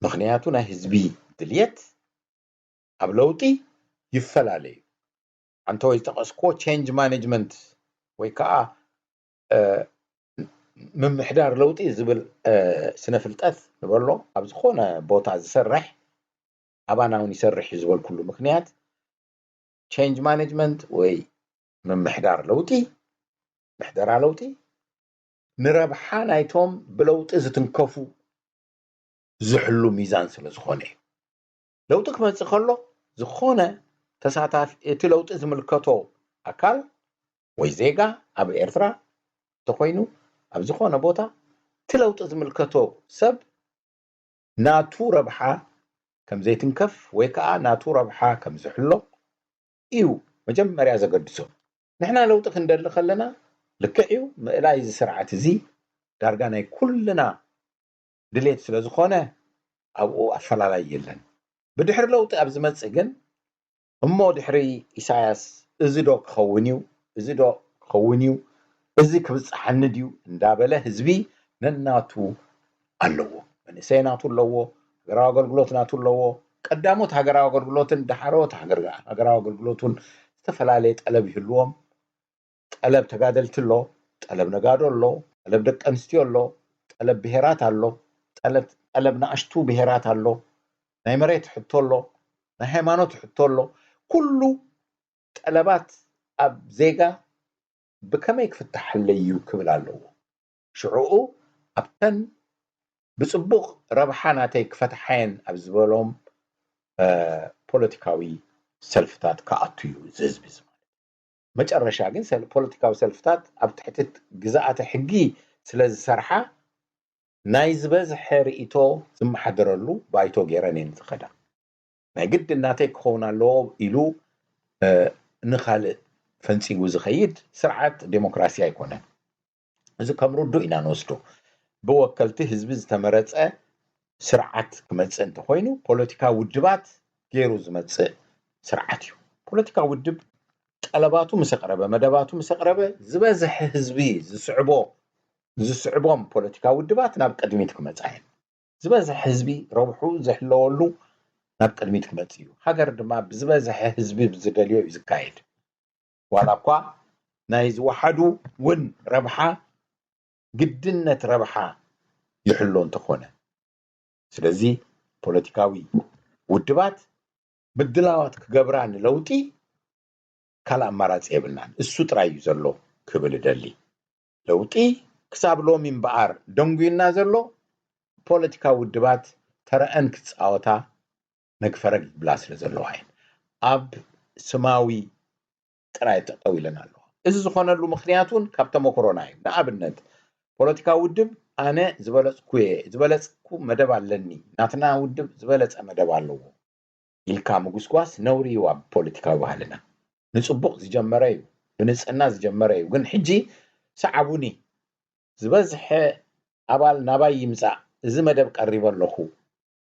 ምኽንያቱ ናይ ህዝቢ ድልየት ኣብ ለውጢ ይፈላለ እዩ። ኣንተ ወይ ዝጠቐስክዎ ቼንጅ ማኔጅመንት ወይ ከዓ ምምሕዳር ለውጢ ዝብል ስነ ፍልጠት ንበሎ ኣብ ዝኾነ ቦታ ዝሰርሕ ኣባና እውን ይሰርሕ እዩ ዝበልኩሉ ምክንያት ቼንጅ ማኔጅመንት ወይ ምምሕዳር ለውጢ ምሕደራ ለውጢ ንረብሓ ናይቶም ብለውጢ ዝትንከፉ ዝሕሉ ሚዛን ስለ ዝኾነ እዩ። ለውጢ ክመፅእ ከሎ ዝኾነ ተሳታፊ እቲ ለውጢ ዝምልከቶ ኣካል ወይ ዜጋ ኣብ ኤርትራ እንተኮይኑ ኣብ ዝኾነ ቦታ እቲ ለውጢ ዝምልከቶ ሰብ ናቱ ረብሓ ከም ዘይትንከፍ ወይ ከዓ ናቱ ረብሓ ከም ዝሕሎ እዩ መጀመርያ ዘገድሶ። ንሕና ለውጢ ክንደሊ ከለና ልክዕ እዩ ምእላይ እዚ ስርዓት እዚ ዳርጋ ናይ ኩልና ድሌት ስለ ዝኾነ ኣብኡ ኣፈላላይ የለን። ብድሕሪ ለውጢ ኣብ ዝመፅእ ግን እሞ ድሕሪ ኢሳያስ እዚ ዶ ክኸውን እዩ እዚ ዶ ክኸውን እዩ እዚ ክብፅሓኒ ድዩ እንዳበለ ህዝቢ ነናቱ ኣለዎ። መንእሰይ ናቱ ኣለዎ፣ ሃገራዊ ኣገልግሎት ናቱ ኣለዎ። ቀዳሞት ሃገራዊ ኣገልግሎትን ዳሕሮት ሃገራዊ ኣገልግሎትን ዝተፈላለየ ጠለብ ይህልዎም። ጠለብ ተጋደልቲ ኣሎ፣ ጠለብ ነጋዶ ኣሎ፣ ጠለብ ደቂ ኣንስትዮ ኣሎ፣ ጠለብ ብሄራት ኣሎ፣ ጠለብ ንኣሽቱ ብሄራት ኣሎ፣ ናይ መሬት ሕቶ ኣሎ፣ ናይ ሃይማኖት ሕቶ ኣሎ። ኩሉ ጠለባት ኣብ ዜጋ ብከመይ ክፍታሓለይ እዩ ክብል ኣለዎ። ሽዕኡ ኣብተን ብፅቡቕ ረብሓ ናተይ ክፈትሓየን ኣብ ዝበሎም ፖለቲካዊ ሰልፍታት ክኣቱ እዩ እዚ ህዝቢ እዚ ማለት። መጨረሻ ግን ፖለቲካዊ ሰልፍታት ኣብ ትሕቲ ግዝኣተ ሕጊ ስለ ዝሰርሓ ናይ ዝበዝሐ ርእይቶ ዝመሓደረሉ ባይቶ ገይረን እየን ዝኸዳ። ናይ ግድን ናተይ ክኸውን ኣለዎ ኢሉ ንኻልእ ፈንፂጉ ዝኸይድ ስርዓት ዴሞክራሲ ኣይኮነን። እዚ ከም ርዱእ ኢና ንወስዶ። ብወከልቲ ህዝቢ ዝተመረፀ ስርዓት ክመፅእ እንተኮይኑ ፖለቲካ ውድባት ገይሩ ዝመፅእ ስርዓት እዩ። ፖለቲካ ውድብ ጠለባቱ ምስ ኣቕረበ፣ መደባቱ ምስ ኣቕረበ ዝበዝሐ ህዝቢ ዝስዕቦ ዝስዕቦም ፖለቲካ ውድባት ናብ ቅድሚት ክመፃ እየን። ዝበዝሐ ህዝቢ ረብሑ ዝሕለወሉ ናብ ቅድሚት ክመፅእ እዩ። ሃገር ድማ ብዝበዝሐ ህዝቢ ብዝደልዮ እዩ ዝካየድ። ዋላ እኳ ናይ ዝወሓዱ እውን ረብሓ ግድነት ረብሓ ይሕሎ እንተኾነ። ስለዚ ፖለቲካዊ ውድባት ምድላዋት ክገብራ ንለውጢ ካልእ ኣማራፂ የብልናን። እሱ ጥራይ እዩ ዘሎ ክብል እደሊ። ለውጢ ክሳብ ሎሚ እምበኣር ደንጉዩና ዘሎ ፖለቲካዊ ውድባት ተረአን ክፃወታ ነግፈረግ ይብላ ስለ ዘለዋ እየን ኣብ ስማዊ ጥራይ ጠጠው ኢለን ኣለዋ። እዚ ዝኾነሉ ምክንያት እውን ካብ ተመክሮና እዩ። ንኣብነት ፖለቲካዊ ውድብ ኣነ ዝበለፅኩ እየ ዝበለፅኩ መደብ ኣለኒ ናትና ውድብ ዝበለፀ መደብ ኣለዎ ኢልካ ምጉስጓስ ነውሪ እዩ ኣብ ፖለቲካዊ ባህልና። ንፅቡቕ ዝጀመረ እዩ፣ ብንፅህና ዝጀመረ እዩ። ግን ሕጂ ሰዓቡኒ ዝበዝሐ ኣባል ናባይ ይምፃእ እዚ መደብ ቀሪበ ኣለኹ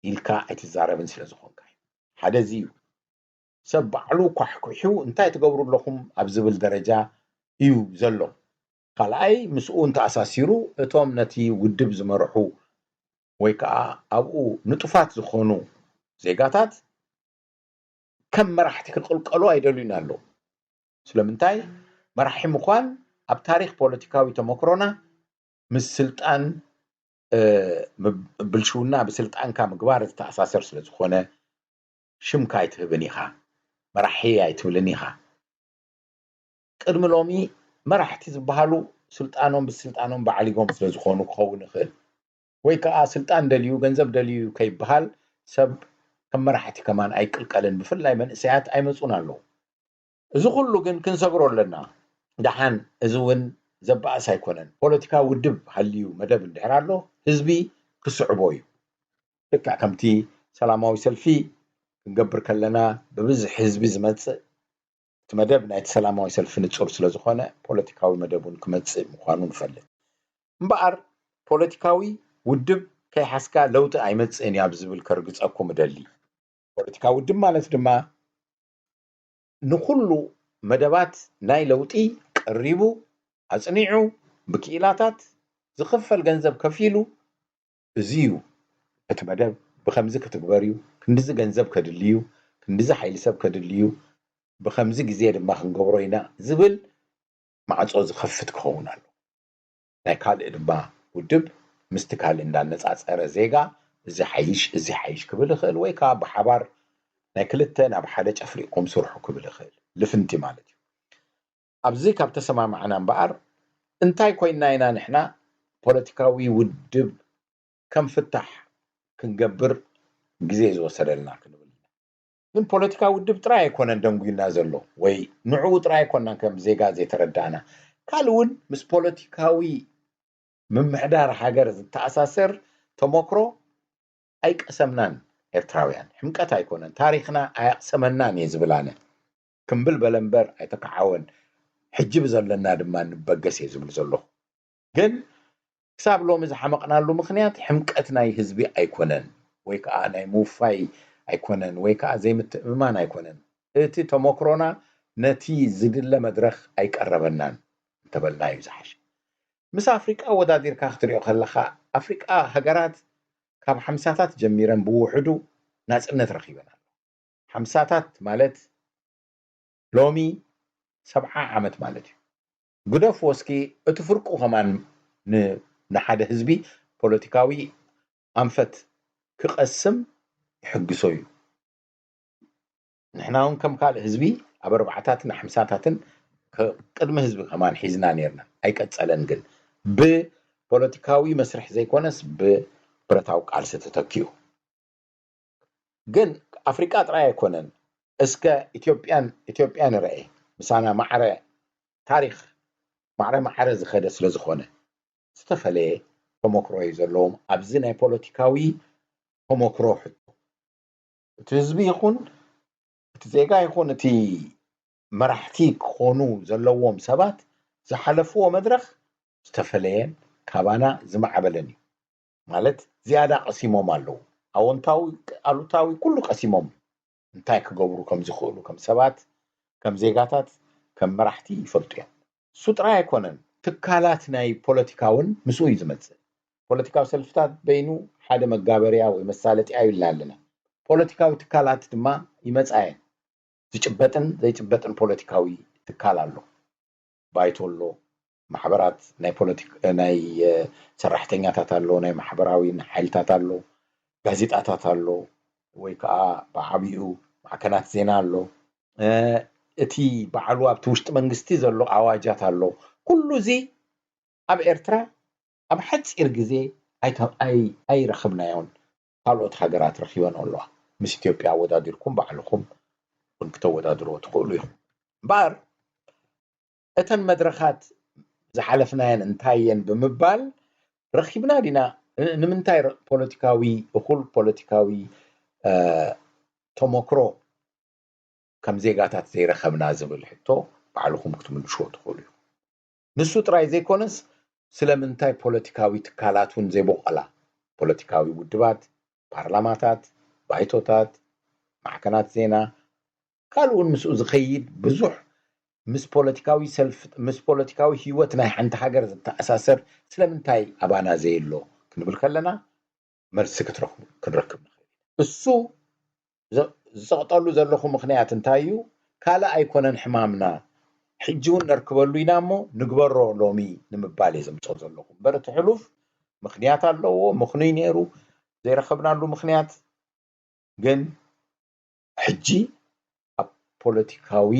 ኢልካ ኣይትዛረብን ስለ ዝኾንካ እዩ። ሓደ እዚ እዩ። ሰብ ባዕሉ ኳሕኩሒው እንታይ ትገብሩ ኣለኹም ኣብ ዝብል ደረጃ እዩ ዘሎ። ካልኣይ ምስኡ እንተኣሳሲሩ እቶም ነቲ ውድብ ዝመርሑ ወይ ከዓ ኣብኡ ንጡፋት ዝኾኑ ዜጋታት ከም መራሕቲ ክቕልቀሉ ኣይደልዩን ኣለዉ። ስለምንታይ መራሒ ምዃን ኣብ ታሪክ ፖለቲካዊ ተመክሮና ምስ ስልጣን ብልሽውና ብስልጣንካ ምግባር ዝተኣሳሰር ስለ ዝኾነ ሽምካ ኣይትህብን ኢኻ፣ መራሒ ኣይትብልን ኢኻ። ቅድሚ ሎሚ መራሕቲ ዝበሃሉ ስልጣኖም ብስልጣኖም በዓሊጎም ስለ ዝኾኑ ክኸውን ይኽእል ወይ ከዓ ስልጣን ደልዩ ገንዘብ ደልዩ ከይበሃል ሰብ ከም መራሕቲ ከማን ኣይቅልቀልን። ብፍላይ መንእሰያት ኣይመፁን ኣለዉ። እዚ ኩሉ ግን ክንሰግሮ ኣለና። ደሓን እዚ እውን ዘበኣስ ኣይኮነን። ፖለቲካዊ ውድብ ሃልዩ መደብ እንድሕር ኣሎ ህዝቢ ክስዕቦ እዩ። ልክዕ ከምቲ ሰላማዊ ሰልፊ ክንገብር ከለና ብብዝሒ ህዝቢ ዝመፅእ እቲ መደብ ናይቲ ሰላማዊ ሰልፊ ንፁር ስለ ዝኾነ ፖለቲካዊ መደብ እውን ክመፅእ ምዃኑ ንፈልጥ። እምበኣር ፖለቲካዊ ውድብ ከይሓዝካ ለውጢ ኣይመፅእን እዩ ኣብ ዝብል ከርግፀኩም እደሊ። ፖለቲካዊ ውድብ ማለት ድማ ንኩሉ መደባት ናይ ለውጢ ቀሪቡ፣ ኣጽኒዑ፣ ብክኢላታት ዝኽፈል ገንዘብ ከፊሉ፣ እዚ እዩ እቲ መደብ፣ ብኸምዚ ክትግበር እዩ፣ ክንድዚ ገንዘብ ከድሊ እዩ፣ ክንድዚ ሓይሊ ሰብ ከድሊ እዩ፣ ብኸምዚ ግዜ ድማ ክንገብሮ ኢና ዝብል ማዕጾ ዝኸፍት ክኸውን ኣሎ። ናይ ካልእ ድማ ውድብ ምስቲ ካልእ እንዳነጻጸረ ዜጋ እዚ ሓይሽ፣ እዚ ሓይሽ ክብል ይኽእል፣ ወይ ከዓ ብሓባር ናይ ክልተ ናብ ሓደ ጨፍሊቕኩም ስርሑ ክብል ይኽእል። ልፍንቲ ማለት እዩ። ኣብዚ ካብ ተሰማማዕና እምበኣር እንታይ ኮይንና ኢና ንሕና ፖለቲካዊ ውድብ ከም ፍታሕ ክንገብር ግዜ ዝወሰደልና ክንብል ኢና። ግን ፖለቲካዊ ውድብ ጥራይ ኣይኮነን ደንጉዩና ዘሎ፣ ወይ ንዕኡ ጥራይ ኣይኮንናን ከም ዜጋ ዘይተረዳእና። ካልእ እውን ምስ ፖለቲካዊ ምምሕዳር ሃገር ዝተኣሳሰር ተሞክሮ ኣይቀሰምናን። ኤርትራውያን ሕምቀት ኣይኮነን፣ ታሪኽና ኣያቕሰመናን እየ ዝብል ኣነ። ክምብል በለ እምበር ኣይተከዓወን። ሕጂ ብዘለና ድማ ንበገስ እየ ዝብል ዘለኹ። ግን ክሳብ ሎሚ ዝሓመቕናሉ ምኽንያት ሕምቀት ናይ ህዝቢ ኣይኮነን፣ ወይ ከዓ ናይ ምውፋይ ኣይኮነን፣ ወይ ከዓ ዘይምትእምማን ኣይኮነን። እቲ ተሞክሮና ነቲ ዝድለ መድረኽ ኣይቀረበናን እንተበልና እዩ ዝሓሸ። ምስ ኣፍሪቃ ኣወዳዲርካ ክትሪኦ ከለኻ፣ ኣፍሪቃ ሃገራት ካብ ሓምሳታት ጀሚረን ብውሕዱ ናጽነት ረኺበን ኣሎ። ሓምሳታት ማለት ሎሚ ሰብዓ ዓመት ማለት እዩ። ግደፍዎ እስኪ፣ እቲ ፍርቁ ከማን ን-፣ ንሓደ ህዝቢ ፖለቲካዊ ኣንፈት ክቐስም ይሕግሶ እዩ። ንሕና እውን ከም ካልእ ህዝቢ ኣብ ኣርባዓታትን ሓምሳታትን ከ-፣ ቅድሚ ህዝቢ ከማን ሒዝና ነርና። ኣይቀጸለን ግን፣ ብፖለቲካዊ መስርሕ ዘይኮነስ ብብረታዊ ቃልሲ ተተኪኡ። ግን ኣፍሪቃ ጥራይ ኣይኮነን። እስከ ኢትዮጵያን፣ ኢትዮጵያ ንርኤ። ምሳና ማዕረ ታሪኽ ማዕረ ማዕረ ዝኸደ ስለ ዝኾነ፣ ዝተፈለየ ተሞክሮ እዩ ዘለዎም ኣብዚ ናይ ፖለቲካዊ ተሞክሮ ሕቶ። እቲ ህዝቢ ይኹን፣ እቲ ዜጋ ይኹን፣ እቲ መራሕቲ ክኾኑ ዘለዎም ሰባት ዝሓለፍዎ መድረኽ ዝተፈለየን ካባና ዝማዕበለን እዩ። ማለት ዝያዳ ቀሲሞም ኣለዉ። ኣወንታዊ፣ ኣሉታዊ ኩሉ ቀሲሞም፣ እንታይ ክገብሩ ከም ዝኽእሉ ከም ሰባት፣ ከም ዜጋታት፣ ከም መራሕቲ ይፈልጡ እዮም። እሱ ጥራይ ኣይኮነን፣ ትካላት ናይ ፖለቲካ እውን ምስኡ እዩ ዝመጽእ። ፖለቲካዊ ሰልፍታት በይኑ ሓደ መጋበርያ ወይ መሳለጥያ እዩ ኢልና ኣለና። ፖለቲካዊ ትካላት ድማ ይመጻ እየን። ዝጭበጥን ዘይጭበጥን ፖለቲካዊ ትካል ኣሎ። ባይቶ ኣሎ፣ ማሕበራት ናይ ፖለቲክ-፣ ናይ፣ እ፣ ሰራሕተኛታት ኣሎ፣ ናይ ማሕበራዊ ሓይልታት ኣሎ፣ ጋዜጣታት ኣሎ፣ ወይ ከዓ ብዓቢኡ ማዕከናት ዜና ኣሎ። እ፣ እቲ ባዕሉ ኣብቲ ውሽጢ መንግስቲ ዘሎ ኣዋጃት ኣሎ። ኩሉ እዚ ኣብ ኤርትራ ኣብ ሓጺር ግዜ ኣይተ-፣ ኣይ-፣ ኣይረኸብናዮን። ካልኦት ሃገራት ረኺበን ኣለዋ። ምስ ኢትዮጵያ ኣወዳዲርኩም ባዕልኹም እውን ክተወዳድርዎ ትኽእሉ ኢኹም። እምበኣር እተን መድረኻት ዝሓለፍናየን እንታይ እየን ብምባል ረኺብና ዲና? ን-፣ ንምንታይ ረ-፣ ፖለቲካዊ፣ እኹል ፖለቲካዊ፣ እ፣ ተሞክሮ ከም ዜጋታት ዘይረኸብና ዝብል ሕቶ ባዕልኹም ክትምልሽዎ ትኽእሉ ኢኹም። ንሱ ጥራይ ዘይኮነስ፣ ስለምንታይ ፖለቲካዊ ትካላት እውን ዘይቦቐላ? ፖለቲካዊ ውድባት፣ ፓርላማታት፣ ባይቶታት፣ ማዕከናት ዜና፣ ካልእ እውን ምስኡ ዝኸይድ ብዙሕ ምስ ፖለቲካዊ ሰልፍ-፣ ምስ ፖለቲካዊ ህይወት ናይ ሓንቲ ሃገር ዝተኣሳሰር ስለምንታይ ኣባና ዘየሎ ክንብል ከለና፣ መልሲ ክትረኽቡ፣ ክንረክብ ንኽእል ኢና። እሱ ዘ-፣ ዝጸቕጠሉ ዘለኹ ምኽንያት እንታይ እዩ? ካልእ ኣይኮነን ሕማምና፣ ሕጂ እውን ነርክበሉ ኢና እሞ ንግበሮ ሎሚ ንምባል እየ ዘምጽኦ ዘለኹ እምበር፣ እቲ ሕሉፍ ምኽንያት ኣለዎ፣ ምኽኑይ ነይሩ ዘይረኸብናሉ ምኽንያት። ግን ሕጂ ኣብ ፖለቲካዊ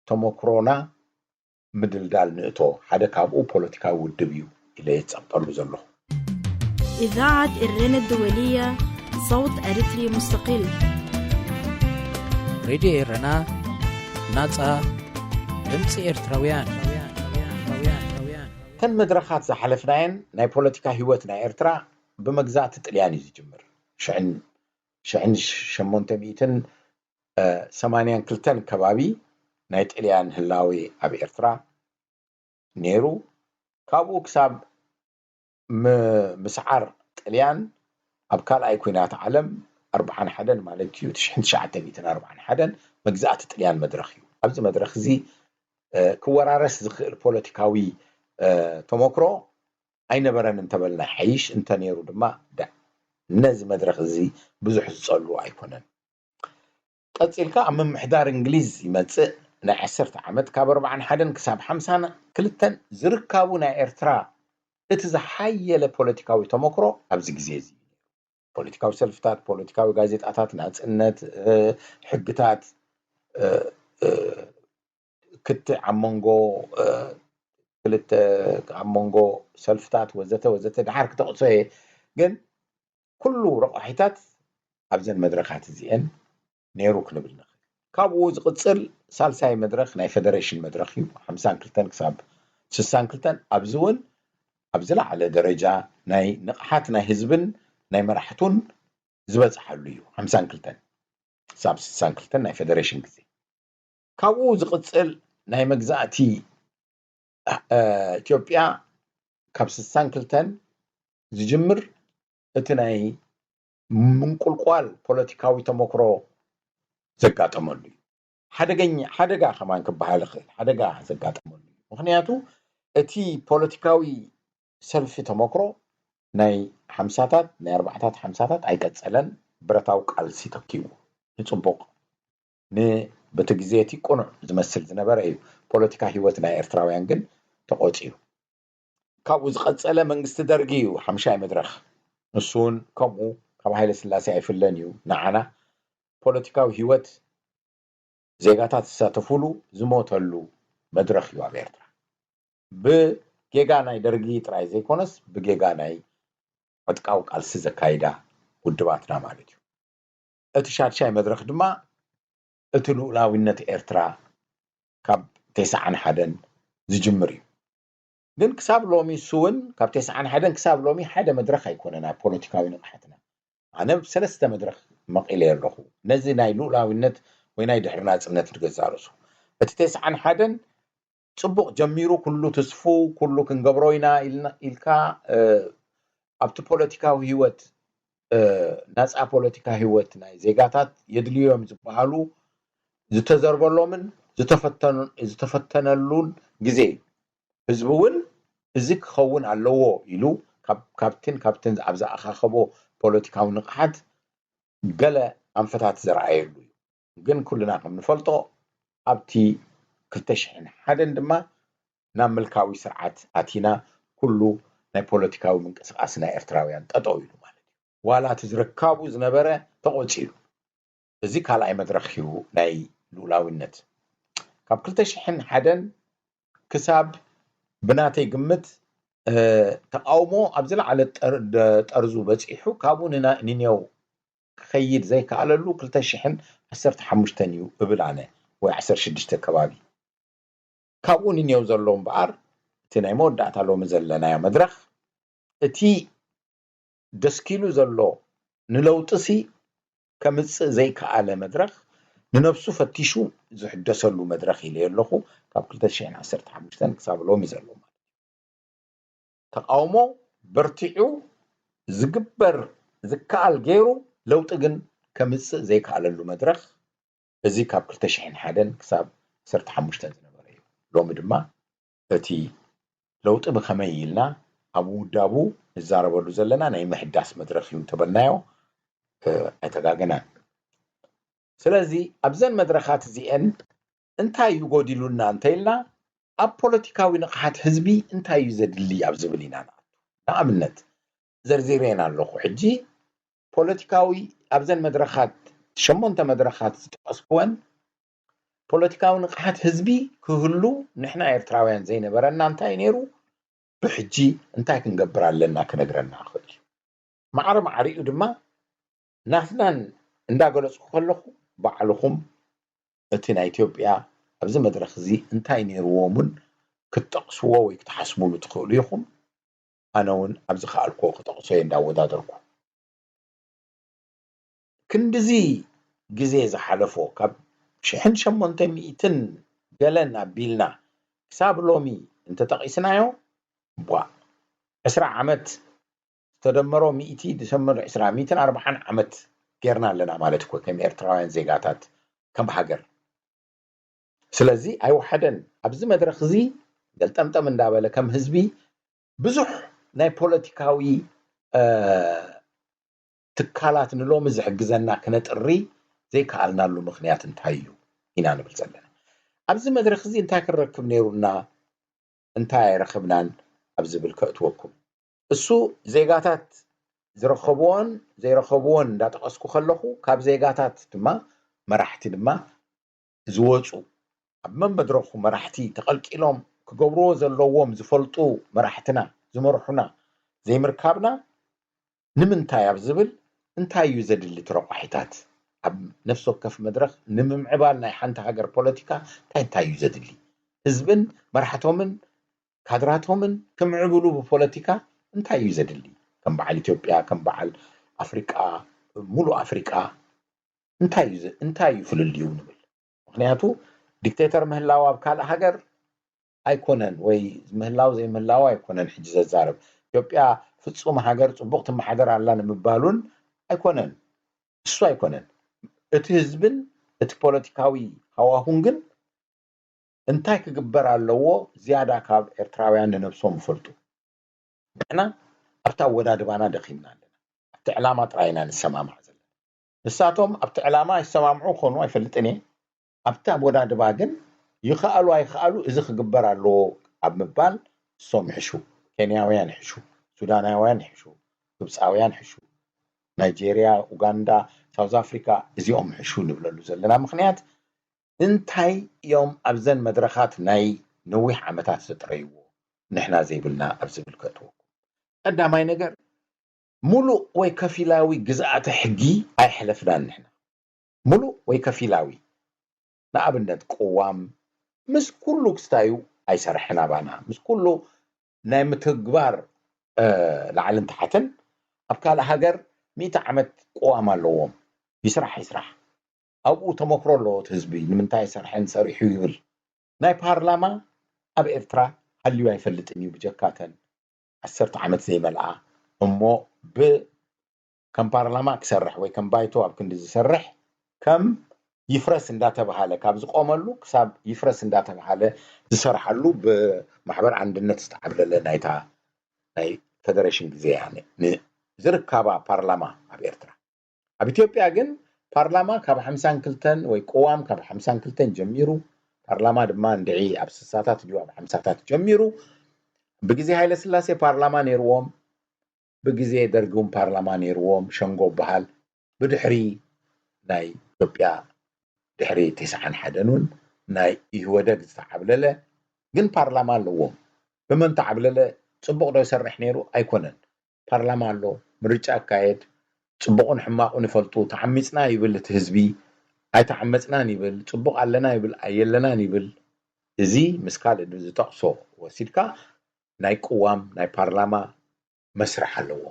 ተሞክሮና ምድልዳል ንእቶ፣ ሓደ ካብኡ ፖለቲካዊ ውድብ እዩ ኢለ እየ ዝጸቕጠሉ ዘለኹ። إذاعة إرينا الدولية، صوت أريتري مستقل. ሬድዮ ኤረና፣ ናጻ ድምጺ ኤርትራውያን። እተን መድረኻት ዝሓለፍናየን ናይ ፖለቲካ ህይወት ናይ ኤርትራ ብመግዛእቲ ጥልያን እዩ ዝጅምር። ሽሕን፣ ሽሕን ሸሞንተ ሚእትን ሰማንያን ክልተን ከባቢ ናይ ጥልያን ህላዌ ኣብ ኤርትራ ነይሩ። ካብኡ ክሳብ ም-፣ ምስዓር ጥልያን ኣብ ካልኣይ ኲናት ዓለም ኣርብዓን ሓደን ማለት እዩ፣ ሽሕን ትሽዓተ ሚእትን ኣርብዓን ሓደን መግዛእቲ ጥልያን መድረኽ እዩ። ኣብዚ መድረኽ እዚ ክወራረስ ዝኽእል ፖለቲካዊ ተሞክሮ ኣይነበረን እንተበልና ይሓይሽ። እንተነይሩ ድማ ነዚ መድረኽ እዚ ብዙሕ ዝፀሉ ኣይኮነን። ቀፂልካ ኣብ ምምሕዳር እንግሊዝ ይመፅእ። ናይ ዓሰርተ ዓመት ካብ ኣርባዓን ሓደን ክሳብ ሓምሳን ክልተን ዝርከቡ ናይ ኤርትራ እቲ ዝሓየለ ፖለቲካዊ ተሞክሮ ኣብዚ ግዜ እዚ ፖለቲካዊ ሰልፍታት፣ ፖለቲካዊ ጋዜጣታት፣ ናፅነት፣ ሕግታት፣ ክትዕ ኣብ መንጎ ክልተ ኣብ መንጎ ሰልፍታት ወዘተ ወዘተ ድሓር ክጠቕሶ እየ። ግን ኩሉ ረቋሒታት ኣብዘን መድረኻት እዚአን ነይሩ ክንብል ንኽእል። ካብኡ ዝቕፅል ሳልሳይ መድረኽ ናይ ፌደሬሽን መድረኽ እዩ። ሓምሳን ክልተን ክሳብ ስሳን ክልተን ኣብዚ እውን ኣብ ዝለዓለ ደረጃ ናይ ንቕሓት ናይ ህዝብን ናይ መራሕቱን ዝበፅሓሉ እዩ። ሓምሳን ክልተን ክሳብ ስሳን ክልተን ናይ ፌደሬሽን ግዜ። ካብኡ ዝቕፅል ናይ መግዛእቲ ኢትዮጵያ ካብ ስሳን ክልተን ዝጅምር እቲ ናይ ምንቁልቋል ፖለቲካዊ ተሞክሮ ዘጋጠመሉ እዩ። ሓደገኛ ሓደጋ ከማን ክበሃል ይኽእል ሓደጋ ዘጋጠመሉ እዩ። ምክንያቱ እቲ ፖለቲካዊ ሰልፊ ተሞክሮ ናይ ሓምሳታት ናይ ኣርባዕታት ሓምሳታት ኣይቀፀለን። ብረታዊ ቃልሲ ተኪቡ ንፅቡቕ ንብቲ ግዜ እቲ ቅኑዕ ዝመስል ዝነበረ እዩ። ፖለቲካ ህይወት ናይ ኤርትራውያን ግን ተቆፂሩ። ካብኡ ዝቐፀለ መንግስቲ ደርጊ እዩ ሓምሻይ መድረኽ። ንሱ እውን ከምኡ ካብ ሃይለ ስላሴ ኣይፍለን እዩ። ንዓና ፖለቲካዊ ህይወት ዜጋታት ዝሳተፉሉ ዝሞተሉ መድረኽ እዩ ኣብ ኤርትራ። ብጌጋ ናይ ደርጊ ጥራይ ዘይኮነስ ብጌጋ ናይ ዕጥቃዊ ቃልሲ ዘካይዳ ውድባትና ማለት እዩ። እቲ ሻድሻይ መድረኽ ድማ እቲ ልኡላዊነት ኤርትራ ካብ ተስዓን ሓደን ዝጅምር እዩ። ግን ክሳብ ሎሚ እሱ እውን ካብ ተስዓን ሓደን ክሳብ ሎሚ ሓደ መድረኽ ኣይኮነን ኣብ ፖለቲካዊ ንቕሓትና። ኣነ ሰለስተ መድረኽ መቒለ ኣለኹ። ነዚ ናይ ልኡላዊነት ወይ ናይ ድሕሪ ናጽነት ንገዛእ ርእሱ እቲ ተስዓን ሓደን ጽቡቕ ጀሚሩ ኩሉ ትስፉ ኩሉ ክንገብሮ ኢና ኢልና ኢልካ ኣብቲ ፖለቲካዊ ህይወት ናፃ ፖለቲካ ህይወት ናይ ዜጋታት የድልዮም ዝበሃሉ ዝተዘርበሎምን ዝተፈተነሉን ግዜ እዩ። ህዝቢ እውን እዚ ክኸውን ኣለዎ ኢሉ ካብትን ካብትን ኣብ ዝኣኻኸቦ ፖለቲካዊ ንቕሓት ገለ ኣንፈታት ዘረኣየሉ እዩ። ግን ኩልና ከም ንፈልጦ ኣብቲ ክልተ ሽሕን ሓደን ድማ ናብ ምልካዊ ስርዓት ኣቲና ኩሉ ናይ ፖለቲካዊ ምንቅስቃስ ናይ ኤርትራውያን ጠጠው ኢሉ ማለት እዩ። ዋላ እቲ ዝርካቡ ዝነበረ ተቆፂሉ። እዚ ካልኣይ መድረኽ እዩ ናይ ልኡላዊነት። ካብ ክልተ ሽሕን ሓደን ክሳብ ብናተይ ግምት ተቃውሞ ኣብ ዝለዓለ ጠርዙ በፂሑ ካብኡ ንኔው ክኸይድ ዘይከኣለሉ ክልተ ሽሕን ዓሰርተ ሓሙሽተን እዩ እብል ኣነ ወይ ዓሰርተ ሽዱሽተ ከባቢ። ካብኡ ንኔው ዘሎ እምበኣር እቲ ናይ መወዳእታ ሎሚ ዘለናዮ መድረኽ እቲ ደስኪሉ ዘሎ ንለውጢሲ ከምፅእ ዘይከኣለ መድረኽ ንነብሱ ፈቲሹ ዝሕደሰሉ መድረኽ ኢለ ኣለኹ። ካብ ክልተ ሽሕን ዓሰርተ ሓሙሽተን ክሳብ ሎሚ ዘሎ ማለት ተቃውሞ በርቲዑ ዝግበር ዝከኣል ገይሩ ለውጢ ግን ከምፅእ ዘይከኣለሉ መድረኽ እዚ ካብ ክልተ ሽሕን ሓደን ክሳብ ዓሰርተ ሓሙሽተን ዝነበረ እዩ። ሎሚ ድማ እቲ ለውጢ ብኸመይ ኢልና ኣብ ምውዳቡ ንዛረበሉ ዘለና ናይ ምሕዳስ መድረኽ እዩ እንተበልናዮ ኣይተጋገናን። ስለዚ ኣብዘን መድረኻት እዚአን እንታይ እዩ ጎዲሉና እንተኢልና ኣብ ፖለቲካዊ ንቕሓት ህዝቢ እንታይ እዩ ዘድሊ ኣብ ዝብል ኢና ንኣቱ። ንኣብነት ዘርዚረን ኣለኹ። ሕጂ ፖለቲካዊ ኣብዘን መድረኻት ሸሞንተ መድረኻት ዝጠቀስኩወን ፖለቲካዊ ንቕሓት ህዝቢ ክህሉ ንሕና ኤርትራውያን ዘይነበረና እንታይ ነይሩ፣ ብሕጂ እንታይ ክንገብር ኣለና ክነግረና ይኽእል እዩ። ማዕረ ማዕሪኡ ድማ ናትናን እንዳገለፅኩ ከለኹ ባዕልኹም እቲ ናይ ኢትዮጵያ ኣብዚ መድረኽ እዚ እንታይ ነይርዎምን ክትጠቕስዎ ወይ ክትሓስቡሉ ትኽእሉ ኢኹም። ኣነ እውን ኣብ ዝኸኣልኩዎ ክጠቕሶ እየ እንዳወዳደርኩ። ክንድዚ ግዜ ዝሓለፎ ካብ ሽሕን ሸሞንተ ሚእትን ገለን ኣቢልና ክሳብ ሎሚ እንተጠቒስናዮ ቧ ዕስራ ዓመት ዝተደመሮ ሚእቲ ድሰመር ዕስራ ሚእትን ኣርባዓን ዓመት ጌርና ኣለና ማለት እኮ ከም ኤርትራውያን ዜጋታት ከም ሃገር ስለዚ ኣይወሓደን። ኣብዚ መድረኽ እዚ ገልጠምጠም እንዳበለ ከም ህዝቢ ብዙሕ ናይ ፖለቲካዊ ትካላት ንሎሚ ዝሕግዘና ክነጥሪ ዘይከኣልናሉ ምኽንያት እንታይ እዩ ኢና ንብል ዘለና። ኣብዚ መድረኽ እዚ እንታይ ክንረክብ ነይሩና፣ እንታይ ኣይረኽብናን ኣብ ዝብል ከእትወኩም። እሱ ዜጋታት ዝረኸብዎን ዘይረኸብዎን እንዳጠቐስኩ ከለኹ፣ ካብ ዜጋታት ድማ መራሕቲ ድማ ዝወፁ፣ ኣብ መመድረኹ መራሕቲ ተቐልቂሎም ክገብርዎ ዘለዎም ዝፈልጡ መራሕትና ዝመርሑና ዘይምርካብና ንምንታይ ኣብ ዝብል፣ እንታይ እዩ ዘድሊ ትረቋሒታት ኣብ ነፍሲ ወከፍ መድረኽ ንምምዕባል ናይ ሓንቲ ሃገር ፖለቲካ እንታይ እንታይ እዩ ዘድሊ? ህዝብን መራሕቶምን ካድራቶምን ክምዕብሉ ብፖለቲካ እንታይ እዩ ዘድሊ? ከም በዓል ኢትዮጵያ፣ ከም በዓል ኣፍሪቃ፣ ሙሉእ ኣፍሪቃ እንታይ እዩ ዘ- እንታይ እዩ ፍልልዩ ንብል። ምክንያቱ ዲክቴተር ምህላው ኣብ ካልእ ሃገር ኣይኮነን፣ ወይ ምህላው ዘይምህላው ኣይኮነን ሕጂ ዘዛርብ። ኢትዮጵያ ፍጹም ሃገር ጽቡቕ ትመሓደር ኣላ ንምባሉን ኣይኮነን፣ እሱ ኣይኮነን። እቲ ህዝብን እቲ ፖለቲካዊ ሃዋሁን ግን እንታይ ክግበር ኣለዎ ዝያዳ ካብ ኤርትራውያን ንነብሶም ይፈልጡ። ንሕና ኣብቲ ኣወዳድባና ደኺምና ኣለና። ኣብቲ ዕላማ ጥራይ ኢና ንሰማማዕ ዘለና። ንሳቶም ኣብቲ ዕላማ ይሰማምዑ ክኾኑ ኣይፈልጥን እየ። ኣብቲ ኣወዳድባ ግን ይኸኣሉ ኣይኸኣሉ እዚ ክግበር ኣለዎ ኣብ ምባል እሶም ይሕሹ። ኬንያውያን ይሕሹ፣ ሱዳናውያን ይሕሹ፣ ግብፃውያን ይሕሹ፣ ናይጄርያ፣ ኡጋንዳ፣ ሳውዝ ኣፍሪካ እዚኦም ይሕሹ ንብለሉ ዘለና ምኽንያት እንታይ እዮም ኣብዘን መድረኻት ናይ ነዊሕ ዓመታት ዘጥረይዎ ንሕና ዘይብልና ኣብ ዝብል ከእትወኩም። ቀዳማይ ነገር ሙሉእ ወይ ከፊላዊ ግዝኣተ ሕጊ ኣይሕለፍናን ንሕና። ሙሉእ ወይ ከፊላዊ ንኣብነት ቅዋም ምስ ኩሉ ክስታዩ ኣይሰርሕን ኣባና ምስ ኩሉ ናይ ምትግባር ላዕልን ታሕትን ኣብ ካልእ ሃገር ሚእቲ ዓመት ቅዋም ኣለዎም። ይስራሕ ይስራሕ ኣብኡ ተመክሮ ኣለዎ እቲ ህዝቢ ንምንታይ ሰርሐን ሰሪሑ ይብል። ናይ ፓርላማ ኣብ ኤርትራ ሃልዩ ኣይፈልጥን እዩ ብጀካተን ዓሰርተ ዓመት ዘይመልኣ እሞ ብ ከም ፓርላማ ክሰርሕ ወይ ከም ባይቶ ኣብ ክንዲ ዝሰርሕ ከም ይፍረስ እንዳተባሃለ ካብ ዝቆመሉ ክሳብ ይፍረስ እንዳተባሃለ ዝሰርሓሉ ብማሕበር ኣንድነት ዝተዓብለለ ናይታ ናይ ፌደሬሽን ግዜ ያነ ዝርካባ ፓርላማ ኣብ ኤርትራ ኣብ ኢትዮጵያ ግን ፓርላማ ካብ ሓምሳን ክልተን ወይ ቅዋም ካብ ሓምሳን ክልተን ጀሚሩ ፓርላማ ድማ እንድዒ ኣብ ስሳታት ድዩ ኣብ ሓምሳታት ጀሚሩ ብግዜ ሃይለ ስላሴ ፓርላማ ነይርዎም ብግዜ ደርጊ እውን ፓርላማ ነይርዎም ሸንጎ በሃል ብድሕሪ ናይ ኢትዮጵያ ድሕሪ ተስዓን ሓደን እውን ናይ ኢህወደግ ዝተዓብለለ ግን ፓርላማ ኣለዎም ብመን ተዓብለለ ፅቡቕ ዶ ይሰርሕ ነይሩ ኣይኮነን ፓርላማ ኣሎ ምርጫ ኣካየድ ፅቡቕን ሕማቑን ይፈልጡ ተዓሚፅና ይብል እቲ ህዝቢ ኣይተዓመፅናን ይብል ፅቡቕ ኣለና ይብል ኣየለናን ይብል እዚ ምስ ካልእ ዝጠቕሶ ወሲድካ ናይ ቅዋም ናይ ፓርላማ መስርሕ ኣለዎ።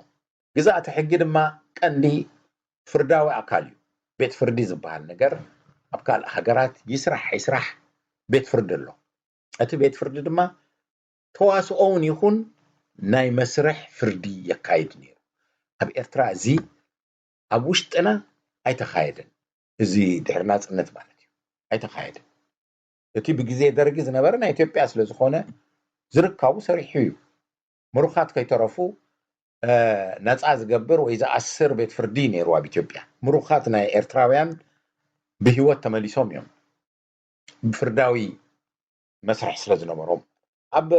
ግዝኣተ ሕጊ ድማ ቀንዲ ፍርዳዊ ኣካል እዩ። ቤት ፍርዲ ዝበሃል ነገር ኣብ ካልእ ሃገራት ይስራሕ ኣይስራሕ ቤት ፍርዲ ኣሎ። እቲ ቤት ፍርዲ ድማ ተዋስኦ እውን ይኹን ናይ መስርሕ ፍርዲ የካይድ ነይሩ። ኣብ ኤርትራ እዚ ኣብ ውሽጥና ኣይተኻየደን። እዚ ድሕሪ ናፅነት ማለት እዩ ኣይተኻየደን። እቲ ብግዜ ደርጊ ዝነበረ ናይ ኢትዮጵያ ስለ ዝኾነ ዝርካቡ ሰሪሑ እዩ። ምሩኻት ከይተረፉ ነፃ ዝገብር ወይ ዝኣስር ቤት ፍርዲ ነይሩ ኣብ ኢትዮጵያ። ምሩኻት ናይ ኤርትራውያን ብህይወት ተመሊሶም እዮም ብፍርዳዊ መስርሕ ስለ ዝነበሮም። ኣብ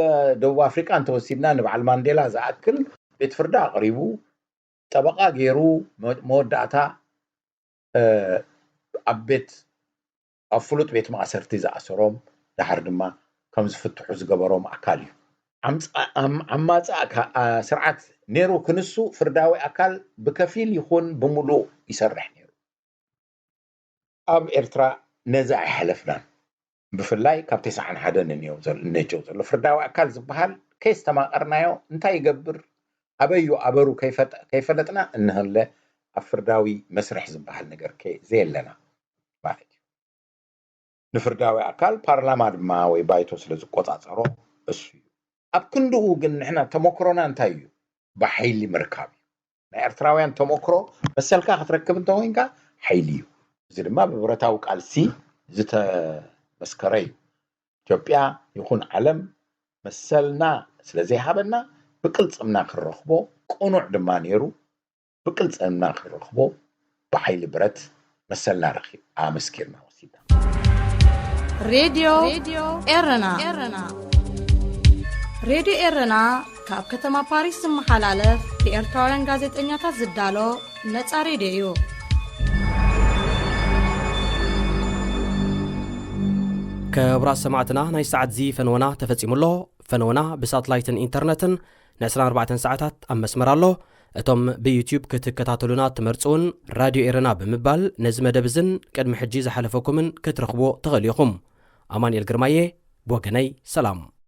ደቡብ ኣፍሪቃ እንተወሲድና ንበዓል ማንዴላ ዝኣክል ቤት ፍርዲ ኣቕሪቡ ጠበቓ ገይሩ መወዳእታ ኣብ ቤት ኣብ ፍሉጥ ቤት ማእሰርቲ ዝኣሰሮም ደሓር ድማ ከም ዝፍትሑ ዝገበሮም ኣካል እዩ። ዓማፂ ስርዓት ነይሩ ክንሱ ፍርዳዊ ኣካል ብከፊል ይኹን ብምሉእ ይሰርሕ ነይሩ። ኣብ ኤርትራ ነዚ ኣይሓለፍናን። ብፍላይ ካብ ተስዓን ሓደን እነጀው ዘሎ ፍርዳዊ ኣካል ዝበሃል ከየስተማቐርናዮ እንታይ ይገብር ኣበዩ ኣበሩ ከይፈለጥና እንሀለ ኣብ ፍርዳዊ መስርሕ ዝበሃል ነገር ዘየለና ማለት እዩ። ንፍርዳዊ ኣካል ፓርላማ ድማ ወይ ባይቶ ስለ ዝቆፃፀሮ እሱ እዩ። ኣብ ክንድኡ ግን ንሕና ተመክሮና እንታይ እዩ? ብሓይሊ ምርካብ እዩ። ናይ ኤርትራውያን ተመክሮ መሰልካ ክትረክብ እንተኮይንካ ሓይሊ እዩ። እዚ ድማ ብብረታዊ ቃልሲ መስከረ እዩ። ኢትዮጵያ ይኹን ዓለም መሰልና ስለ ዘይሃበና ብቅልጽምና ክንረኽቦ ቅኑዕ ድማ ነይሩ። ብቅልጽምና ክንረኽቦ ብሓይሊ ብረት መሰልና ረኺብ ኣመስኪርና ወሲድና። ሬድዮ ኤረና። ሬድዮ ኤረና ካብ ከተማ ፓሪስ ዝመሓላለፍ ብኤርትራውያን ጋዜጠኛታት ዝዳሎ ነጻ ሬድዮ እዩ። ክቡራት ሰማዕትና፣ ናይ ሰዓት ዚ ፈነወና ተፈጺሙ ኣሎ። ፈነወና ብሳትላይትን ኢንተርነትን ን24 ሰዓታት ኣብ መስመር ኣሎ። እቶም ብዩትዩብ ክትከታተሉና ትመርጹ እውን ራድዮ ኤረና ብምባል ነዚ መደብ እዝን ቅድሚ ሕጂ ዝሓለፈኩምን ክትረኽብዎ ትኽእሉ ኢኹም። ኣማኑኤል ግርማየ ብወገነይ ሰላም።